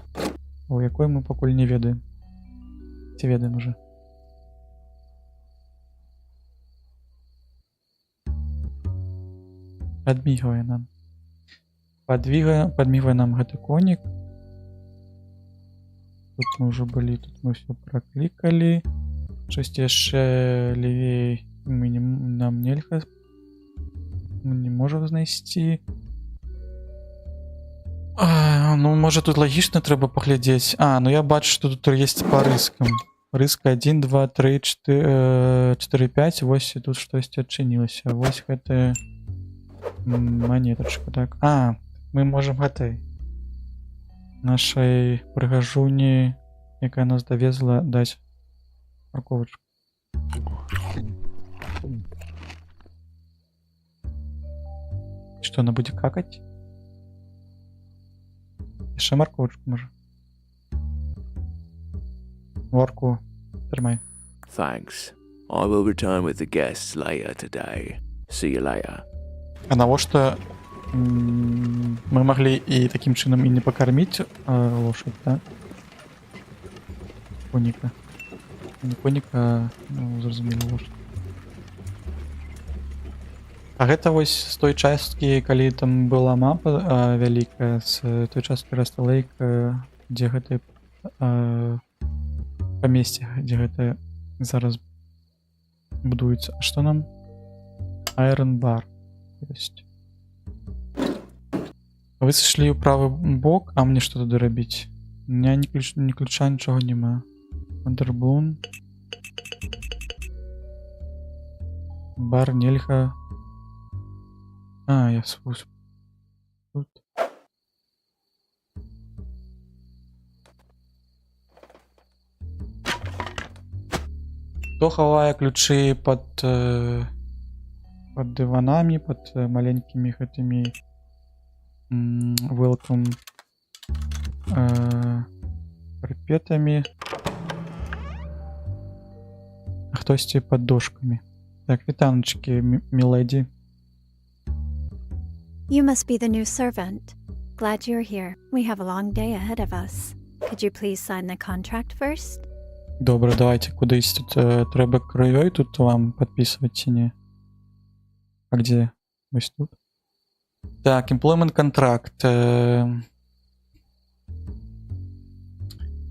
У якой, мы пакуль не ведаем. Ці ведаем уже? Падмігвае нам. Падмігвае нам гэты конік. Тут мы ўжо былі, тут мы ўсё праклікалі. Штосьці яшчэ левей мы не, нам нельга, мы не можам знайсці. А, ну, можа, тут лагічна трэба паглядзець. А, ну я бачу, што тут есть па рыскам. Рыска 1, 2, 3, 4, 4, 5. Вось і тут штосьці адчынілася. Вось гэтая монеточка, так. А, мы можам гэтай нашай прыгажуні, якая нас давезла, даць марковачку. Што, она будзе какаць? Яшчэ марковачку, можа. Морку. Трымай. Thanks. I will return with the guests later today. See you later. А навошта мы маглі і такім чынам і не пакарміць лошадь, так? Коніка. Не коніка, ну, зразумела, лошадь. А гэта вось з той часткі, калі там была мапа вялікая, з той часткі Rusty Lake, дзе гэты памесце, дзе гэта зараз будуецца. А што нам? Iron Bar. Ёсць. Вы сышлі ў правы бок, а мне што тады рабіць? У меня ні ключ, ні ключа, нічога няма. Вандерблун. Бар нельга. А, я спуск. Тут. Хто хавае ключы пад дыванамі, пад маленькімі гэтымі welcome карпетамі, а хтосьці пад дошкамі. Так, вітаначкі, мілэдзі. You must be the new servant. Glad you're here. We have a long day ahead of us. Could you please sign the contract first? Добра, давайте кудысь тут трэба крывёй тут вам падпісваць ці не? А где? Вось тут. Так, employment contract.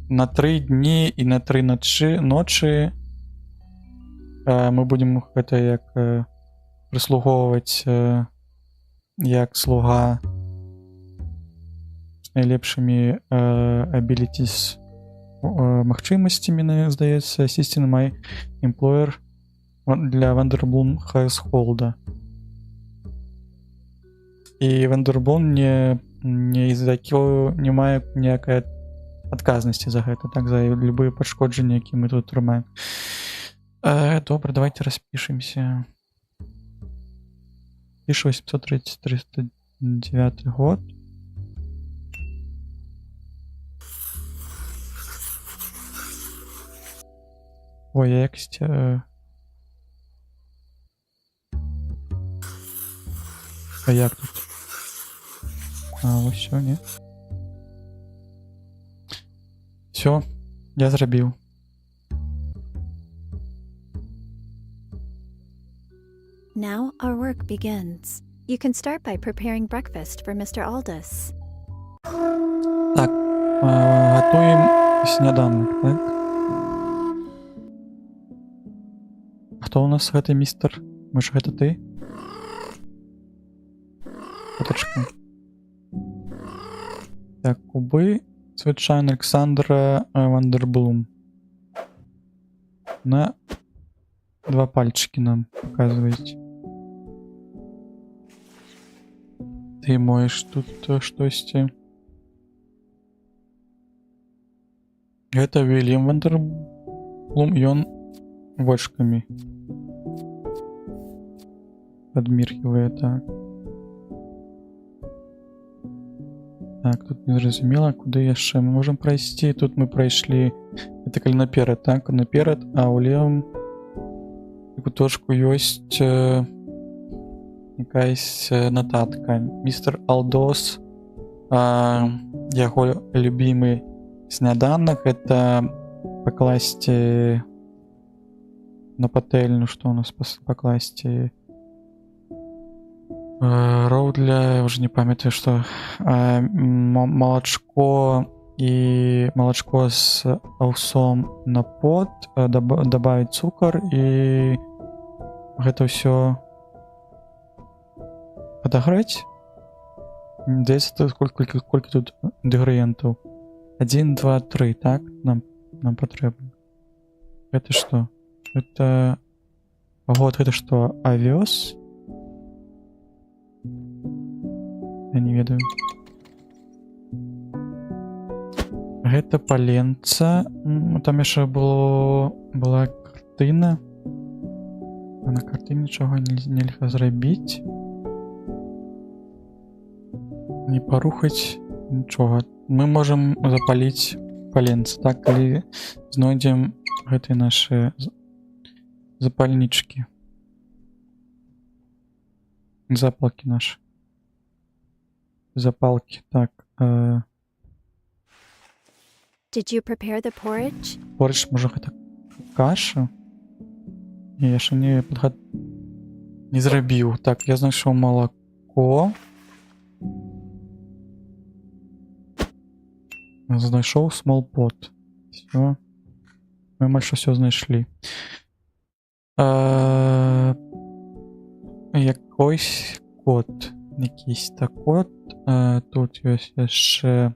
На 3 дні і на 3 ночы мы будзем гэта як прыслугоўваць як слуга з найлепшымі abilities, магчымасцямі, здаецца, assisting my employer для Вандерблум household. І Вандерблум не з якого не мае ніякай адказнасці за гэта, так, за любыя пашкоджанні, які мы тут атрымаем. Добра, давайте распішемся. 1830 309 год. Ой, я якось. А як тут? А, ось все, ні. Все, я зрабіў. Now our work begins. You can start by preparing breakfast for Mr. Aldous. Так, гатуем сняданак, так? Хто у нас гэты містер? Можа, гэта ты? Фоточка. Так, кубы. Звычайна, Александра Вандерблум. На два пальчики нам показываете. Ты моешь тут штосьці. Гэта Вільям Вандерблум, ён вочкамі подміргивае, так. Так, тут незразумела, куды яшчэ мы можам прайсці. Тут мы прайшлі, это калі наперад, так, наперад, а ў левым куточку ёсць якаясь нататка. Містер Алдос, яго любімы сняданак, это пакласці на патэльню, што у нас пакласці? Роудля, я уже не памятаю, что молочко и молочко с овсом на пот, добавить цукар и гэта все подогреть. Здаецца, тут сколько тут інгредыентаў? 1, 2, 3, так? Нам патрэбна. Это что? Это... Вот, это что? Овес? Я не ведаю. Гэта паленца. Там яшчэ была картына. А на картыне нічога нельга зрабіць. Не парухаць нічога. Мы можам запаліць паленца, так, калі знойдзем гэтыя нашы запальнічкі. Запалкі нашы. Запалкі, так. Did you prepare the porridge? Porridge, можа, гэта каша? Не, я яшчэ не зрабіў. Так, я знайшоў малако. Знайшоў small pot. Всё. Мы амаль што всё знайшлі. Якойсь код. Якийсь так код. Тут ёсць яшчэ...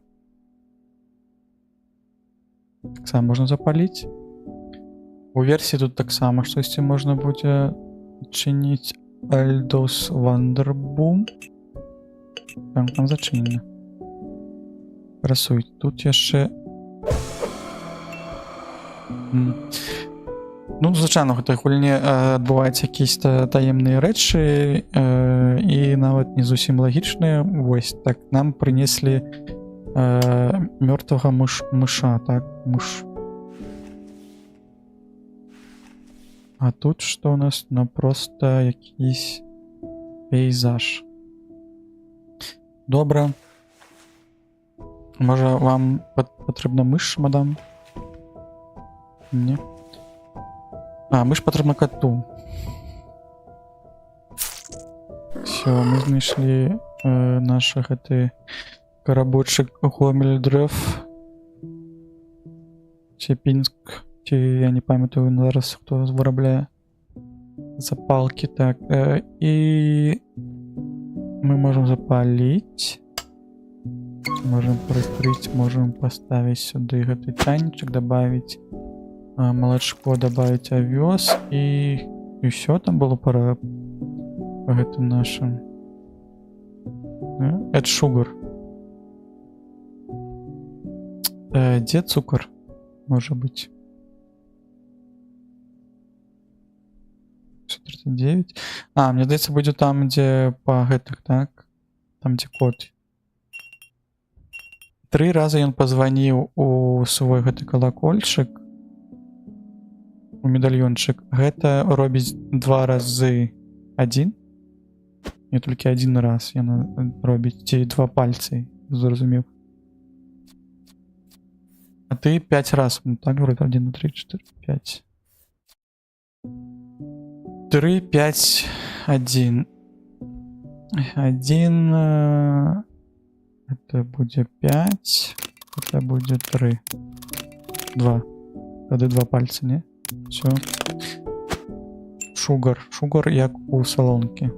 Таксама можна запаліць. У версіі тут таксама штосьці можна будзе чыніць. Альдос Вандербум. Там зачынена. Прасуй. Тут яшчэ... Ну, звычайна, у гэтай гульні адбываюцца якісь таемныя рэчы, і нават не зусім лагічныя. Вось, так, нам прынеслі мёртвага мыша, так, мыш. А тут што у нас? Ну, просто якийсь пейзаж. Добра. Можа, вам патрэбна мыш, мадам? Не. А, мыш патрэбна коту. Всё, мы знайшлі наш гэты карабочак Гомельдреф. Ці Пінск, ці я не памятаю зараз, хто вырабляе запалкі. Так, і мы можам запаліць. Можем прикрыть, можем поставить сюда гэты чайничек, добавить молочко, добавить овес и все там было пора по гэтым нашим. Да? Это sugar. Дзе цукар может быть? 139. А, мне здаецца, будзе там, дзе па гэтых, так? Там, дзе код. Тры разы ён пазваніў у свой гэты калакольчык, у медальёнчык. Гэта робіць два разы адзін. Не толькі адзін раз яна робіць, ці два пальцы, зразумеў. А ты 5 раз, ну, так, вроде 1, 2, 3, 4, 5. 3, 5, 1. 1, это будет 5, это будет 3. 2. Тады два пальцы, не? Все. Sugar. Sugar, як у салонкі.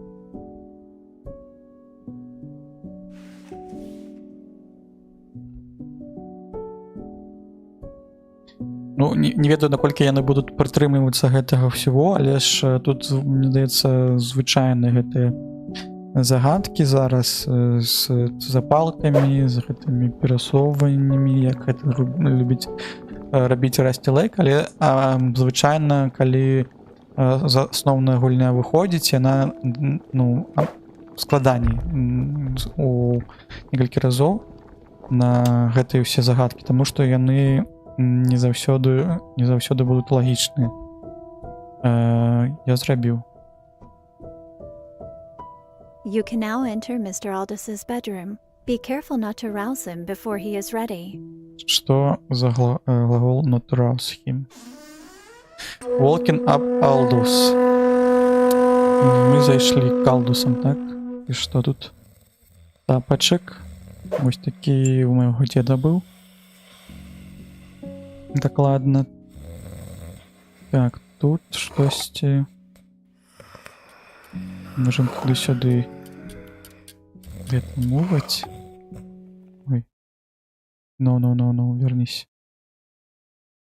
Ну, не ведаю, наколькі яны будуць прытрымлівацца гэтага всего, але ж тут, мне здаецца, звычайныя гэтыя загадкі зараз з запалкамі, з гэтымі перасоўваннямі, як гэта любіць рабіць Rusty Lake, але звычайна, калі асноўная гульня выходзіць, яна ну, складаней у некалькі разоў на гэтыя ўсе загадкі, таму што яны не заўсёды будуць лагічныя. Я зрабіў. You can now enter Mr. Aldous' bedroom. Be careful not to rouse him before he is ready. Что за глагол not rouse him? Waking up Aldous. Мы зайшлі к Алдусам, так? І што тут? Тапачак. Вось такі у майго деда быў. Дакладна. Так, тут штосьці. Можем туды-сюды где-то мувать. Ой. No, no, no, no, вернись.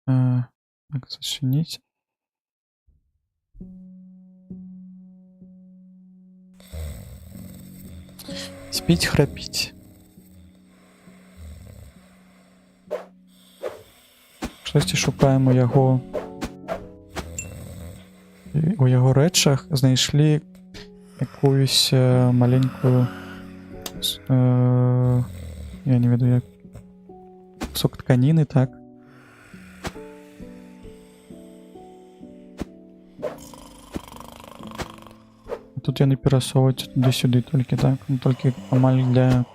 Так, зачыніць. Спіць, храпіць. Штосьці шукаем у яго рэчах, знайшлі якуюсь маленькую я не ведаю, як, кусок тканіны, так. Тут яны перасоўваюць туды-сюды толькі, так, ну, толькі амаль для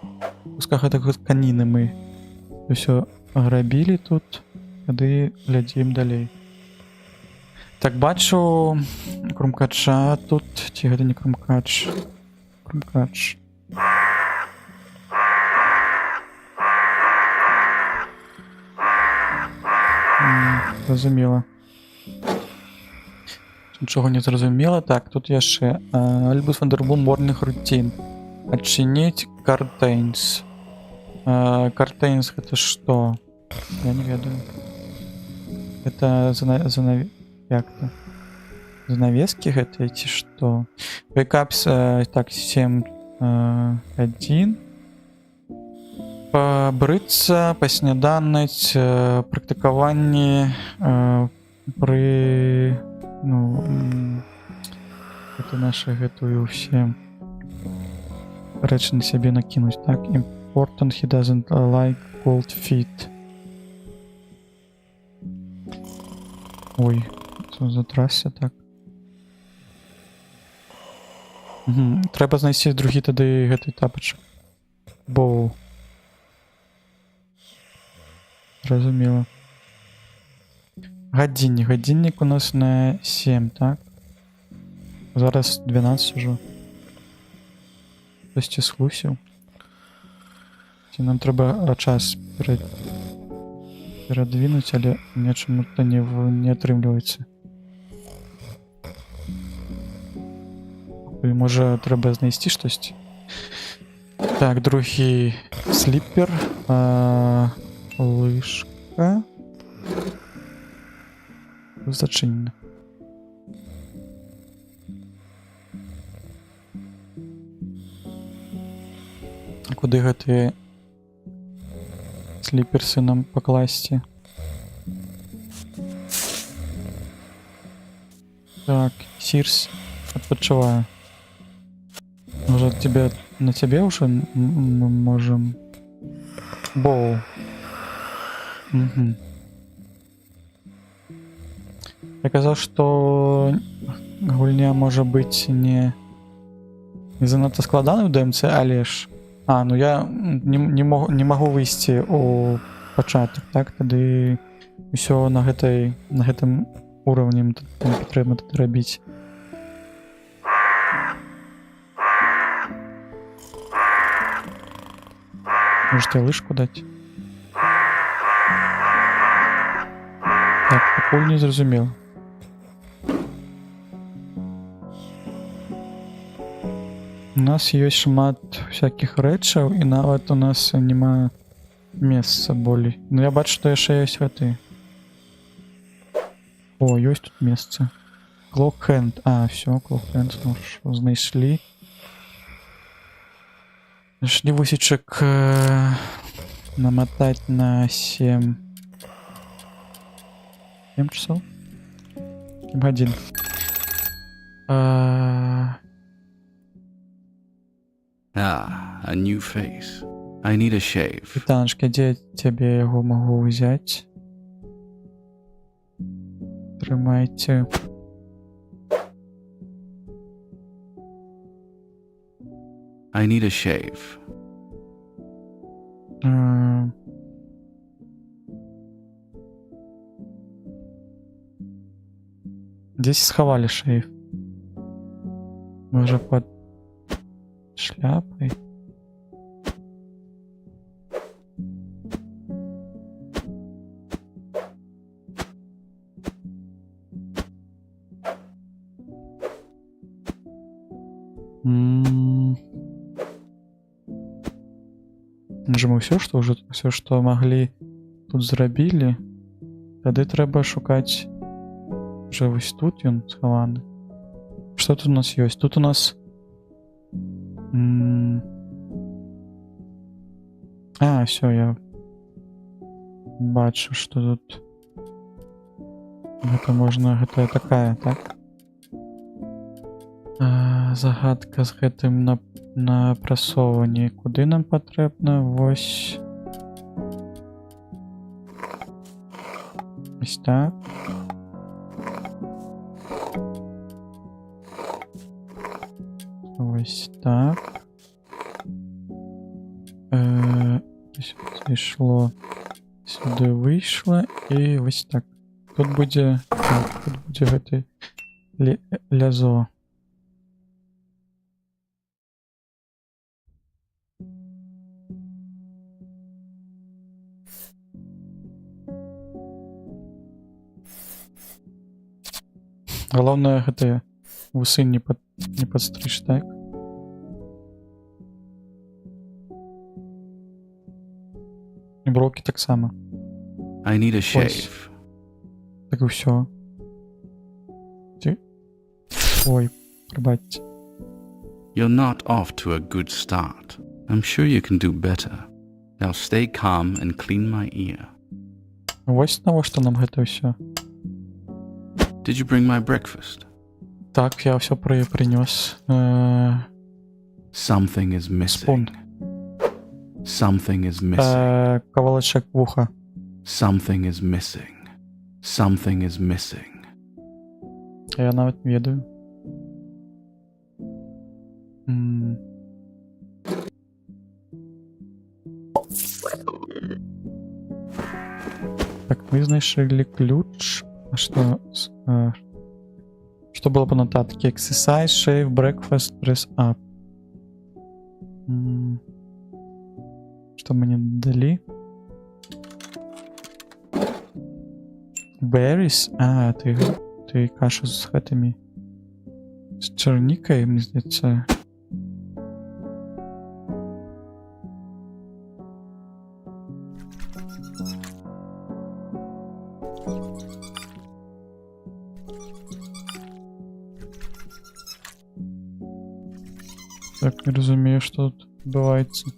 куска гэтага тканіны мы ўсё грабілі тут. Тады глядзім далей. Так, бачу крумкача тут, ці гэта не крумкач? Крумкач. Зразумела. Нічога не зразумела. Так, тут яшчэ Альбус Вандерблум, morning routine. Адчыніць curtains. Curtains гэта што? Я не ведаю. Это як то? Занавески гэта ці што? Wake up, так, 7, 1. Пабрыцца, пасняданаць, практыкаванні пры, ну, это наша гэтую все рэчы на сябе накінуць, так. Important, he doesn't like cold feet. Ой, що затрасся так. Угу. Трэба знайсці другі тады гэты тапачак. Боу. Зразумела. Гадзіннік. Гадзіннік у нас на 7, так? Зараз 12 ужо. Хтосьці схлусіў. Ці нам трэба час Перадвінуць, але мне чаму-то не атрымліваецца. Пакуль, можа, трэба знайсці штосьці. Так, другі сліпер. Лыжка. Зачынена. А куды гэтыя сліперсы нам пакласці? Так, Сірс адпачывае. Может, тебе на тебе уже мы можем. Боу. Угу. Я казаў, што гульня можа быць не занадта складанай у ДМЦ, але ж. А, ну я не магу выйсці у пачатак, так? Тады ўсё на гэтым уровні нам патрэбна тут рабіць. Можете лыжку даць? Так, пакуль не зразумела. У нас ёсць шмат всякіх рэчаў, і нават у нас няма месца болей. Ну я бачу, што яшчэ ёсць гэты. О, ёсць тут месца. Clock hand. А, всё, clock hand, ну, що, знайшлі. Знайшлі вусічак намотать на 7. 7 часов? 7 гадзін. Ah, a new face. I need a shave. Вітаначка, дзе я цябе яго магу ўзяць? Трымайце. I need a shave. Дзесь схавалі шейф. Можа, пад шляпай? Можа, мы ўсё, што ўжо, ўсё, што маглі, тут зрабілі. Тады трэба шукаць уже вось тут ён схаваны. Што тут у нас ёсць? Тут у нас А, всё, я бачу, што тут гэта можна, гэта такая, так? Загадка з гэтым на прасоўванні. Куды нам патрэбна? Вось. Ось так. Ось так. Ось зайшло. Сюды выйшла і ось так. Тут будзе, так, тут будзе гэты лязо. Галоўнае, гэтыя вусы не падстрыж, так? І броўкі таксама. I need a Ось. shave. Так і ўсё. Ці? Ой, прабачце. You're not off to a good start. I'm sure you can do better. Now stay calm and clean my ear. Вось навошта нам гэта ўсё. Did you bring my breakfast? Так, я ўсё прынёс. Something is missing. Спун. Something is missing. Кавалачак вуха. Something is missing. Something is missing. Я нават не ведаю. Так, мы знайшлі ключ. А что что было по нотатке? Exercise, shave, breakfast, dress up. Что мне дали? Berries? А, ты кашу з гэтымі, з чарнікай, мне здаецца. Так, не разумею, што тут адбываецца.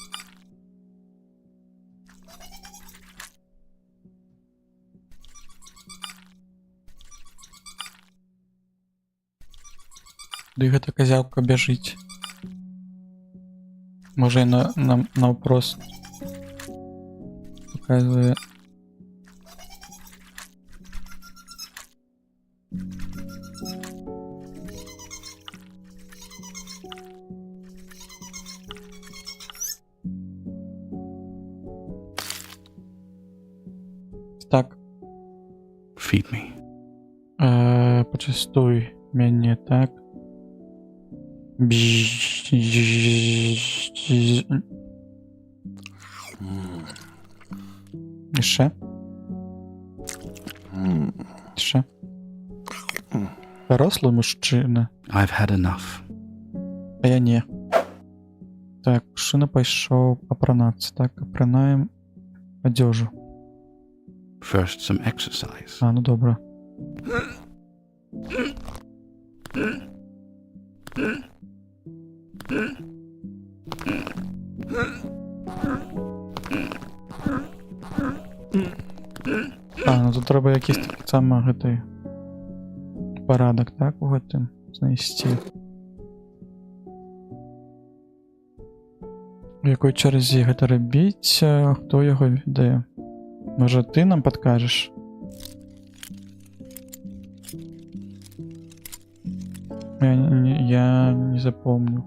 Ды гэта казяўка бяжыць. Можа, яна нам наўпрост показвае. Так. Feed me. Пачастуй мяне, так. Бж- Яшчэ? Яшчэ? Дарослы мужчына. I've had enough. А я не. Так, мужчына пайшоў апранацца. Так, апранаем адзежу. First, some exercise. А, ну добра. А, ну тут трэба якісь таксама гэты парадак, так, у гэтым знайсці. У якой чарзе гэта рабіць, хто яго ведае? Можа, ты нам падкажаш? Я не запомню.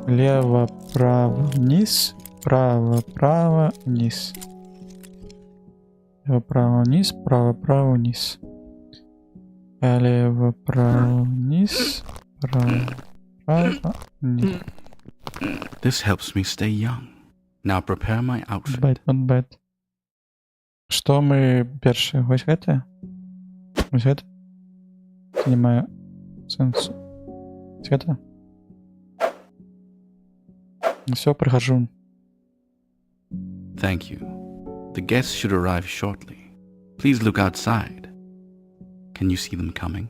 Лево, право, вниз. Право, право, вниз. Лево, право, вниз. Право, право, вниз. Лево, право, вниз. Право, право, вниз. This helps me stay young. Now prepare my outfit. Bad, not bad. Што мы першае? Вось гэта? Вось гэта? Це не мае сэнсу. Вось гэта? Всё, прыхожу. Thank you. The guests should arrive shortly. Please look outside. Can you see them coming?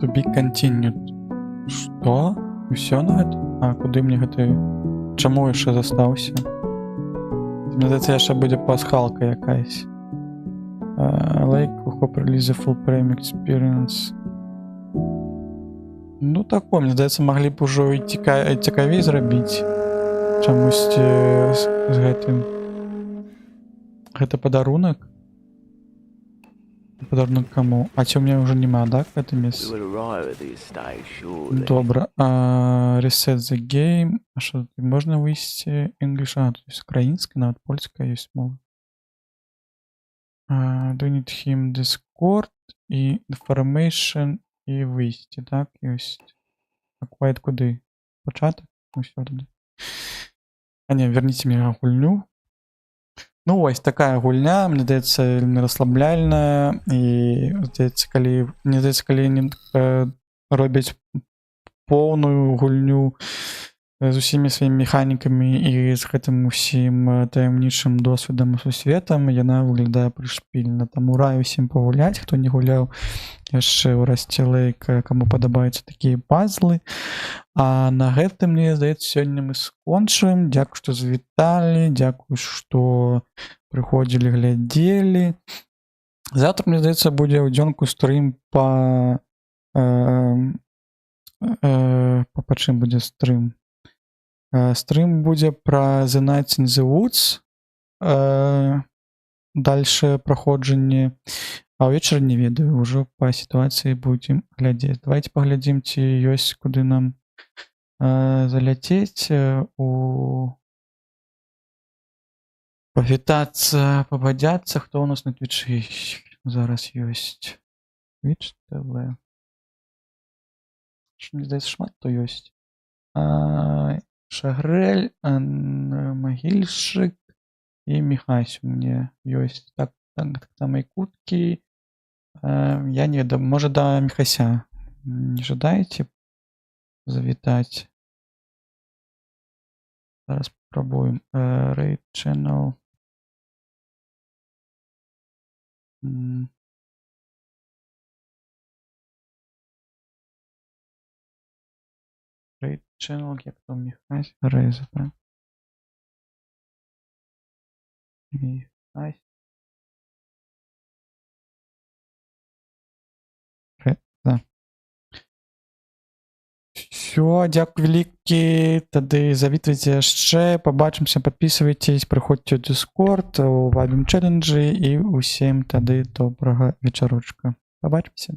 To be continued. Што? І ўсё на гэта? А, куды мне гэты... Чаму яшчэ застаўся? Мне здаецца, яшчэ будзе пасхалка якаясь. Like, hope release the full premium experience. Ну, такое, мне здаецца, маглі б ужо і цікавей зрабіць. Чамусьці з гэтым. Гэта падарунак? Падарунак каму? А ці ў мяне ўжо няма, так, гэта We месца? will arrive at the estate shortly. Добра. А, reset the game. А што тут можна выйсці? English, а, тут ёсць украінская, нават польская ёсць мова. А, do need him Discord і information і выйсці, так, ёсць. А quiet куды? Пачатак? Усё туды. А не, верніце мне гульню. Ну вось такая гульня, мне здаецца, вельмі расслабляльная, і здаецца, калі, мне здаецца, калі не робяць поўную гульню з усімі сваімі механікамі і з гэтым усім таямнічым досведам і сусветам, яна выглядае прышпільна. Таму раю усім пагуляць, хто не гуляў яшчэ ў Rusty Lake, каму падабаюцца такія пазлы. А на гэтым, мне здаецца, сёння мы скончым. Дзякуй, што завіталі, дзякуй, што прыходзілі, глядзелі. Завтра, мне здаецца, будзе ў дзёнку стрым па чым будзе стрым? Стрым будзе пра The Night in the Woods. Дальше праходжанне. А ўвечары не ведаю, ўжо па сітуацыі будзем глядзець. Давайте паглядзім, ці ёсць куды нам заляцець, у павітацца, пабадзяцца, хто ў нас на твічы зараз ёсць. Twitch TV. Мне здаецца, шмат хто ёсць. Шагрэль, Магільшчык і Міхась у мяне ёсць. Так, таксама і Куткі. Я не ведаю, можа, да Міхася не жадаеце завітаць? Зараз спрабуем. Raid Channel. Raid Channel, як там Міхась Реза, так? Міхась. Реза. Усё, дзякуй вялікі. Тады завітвайце яшчэ, пабачымся, падпісвайцеся, прыходзьце ў Discord, у Вабім чэлленджы, і усім тады добрага вечарочка. Пабачымся.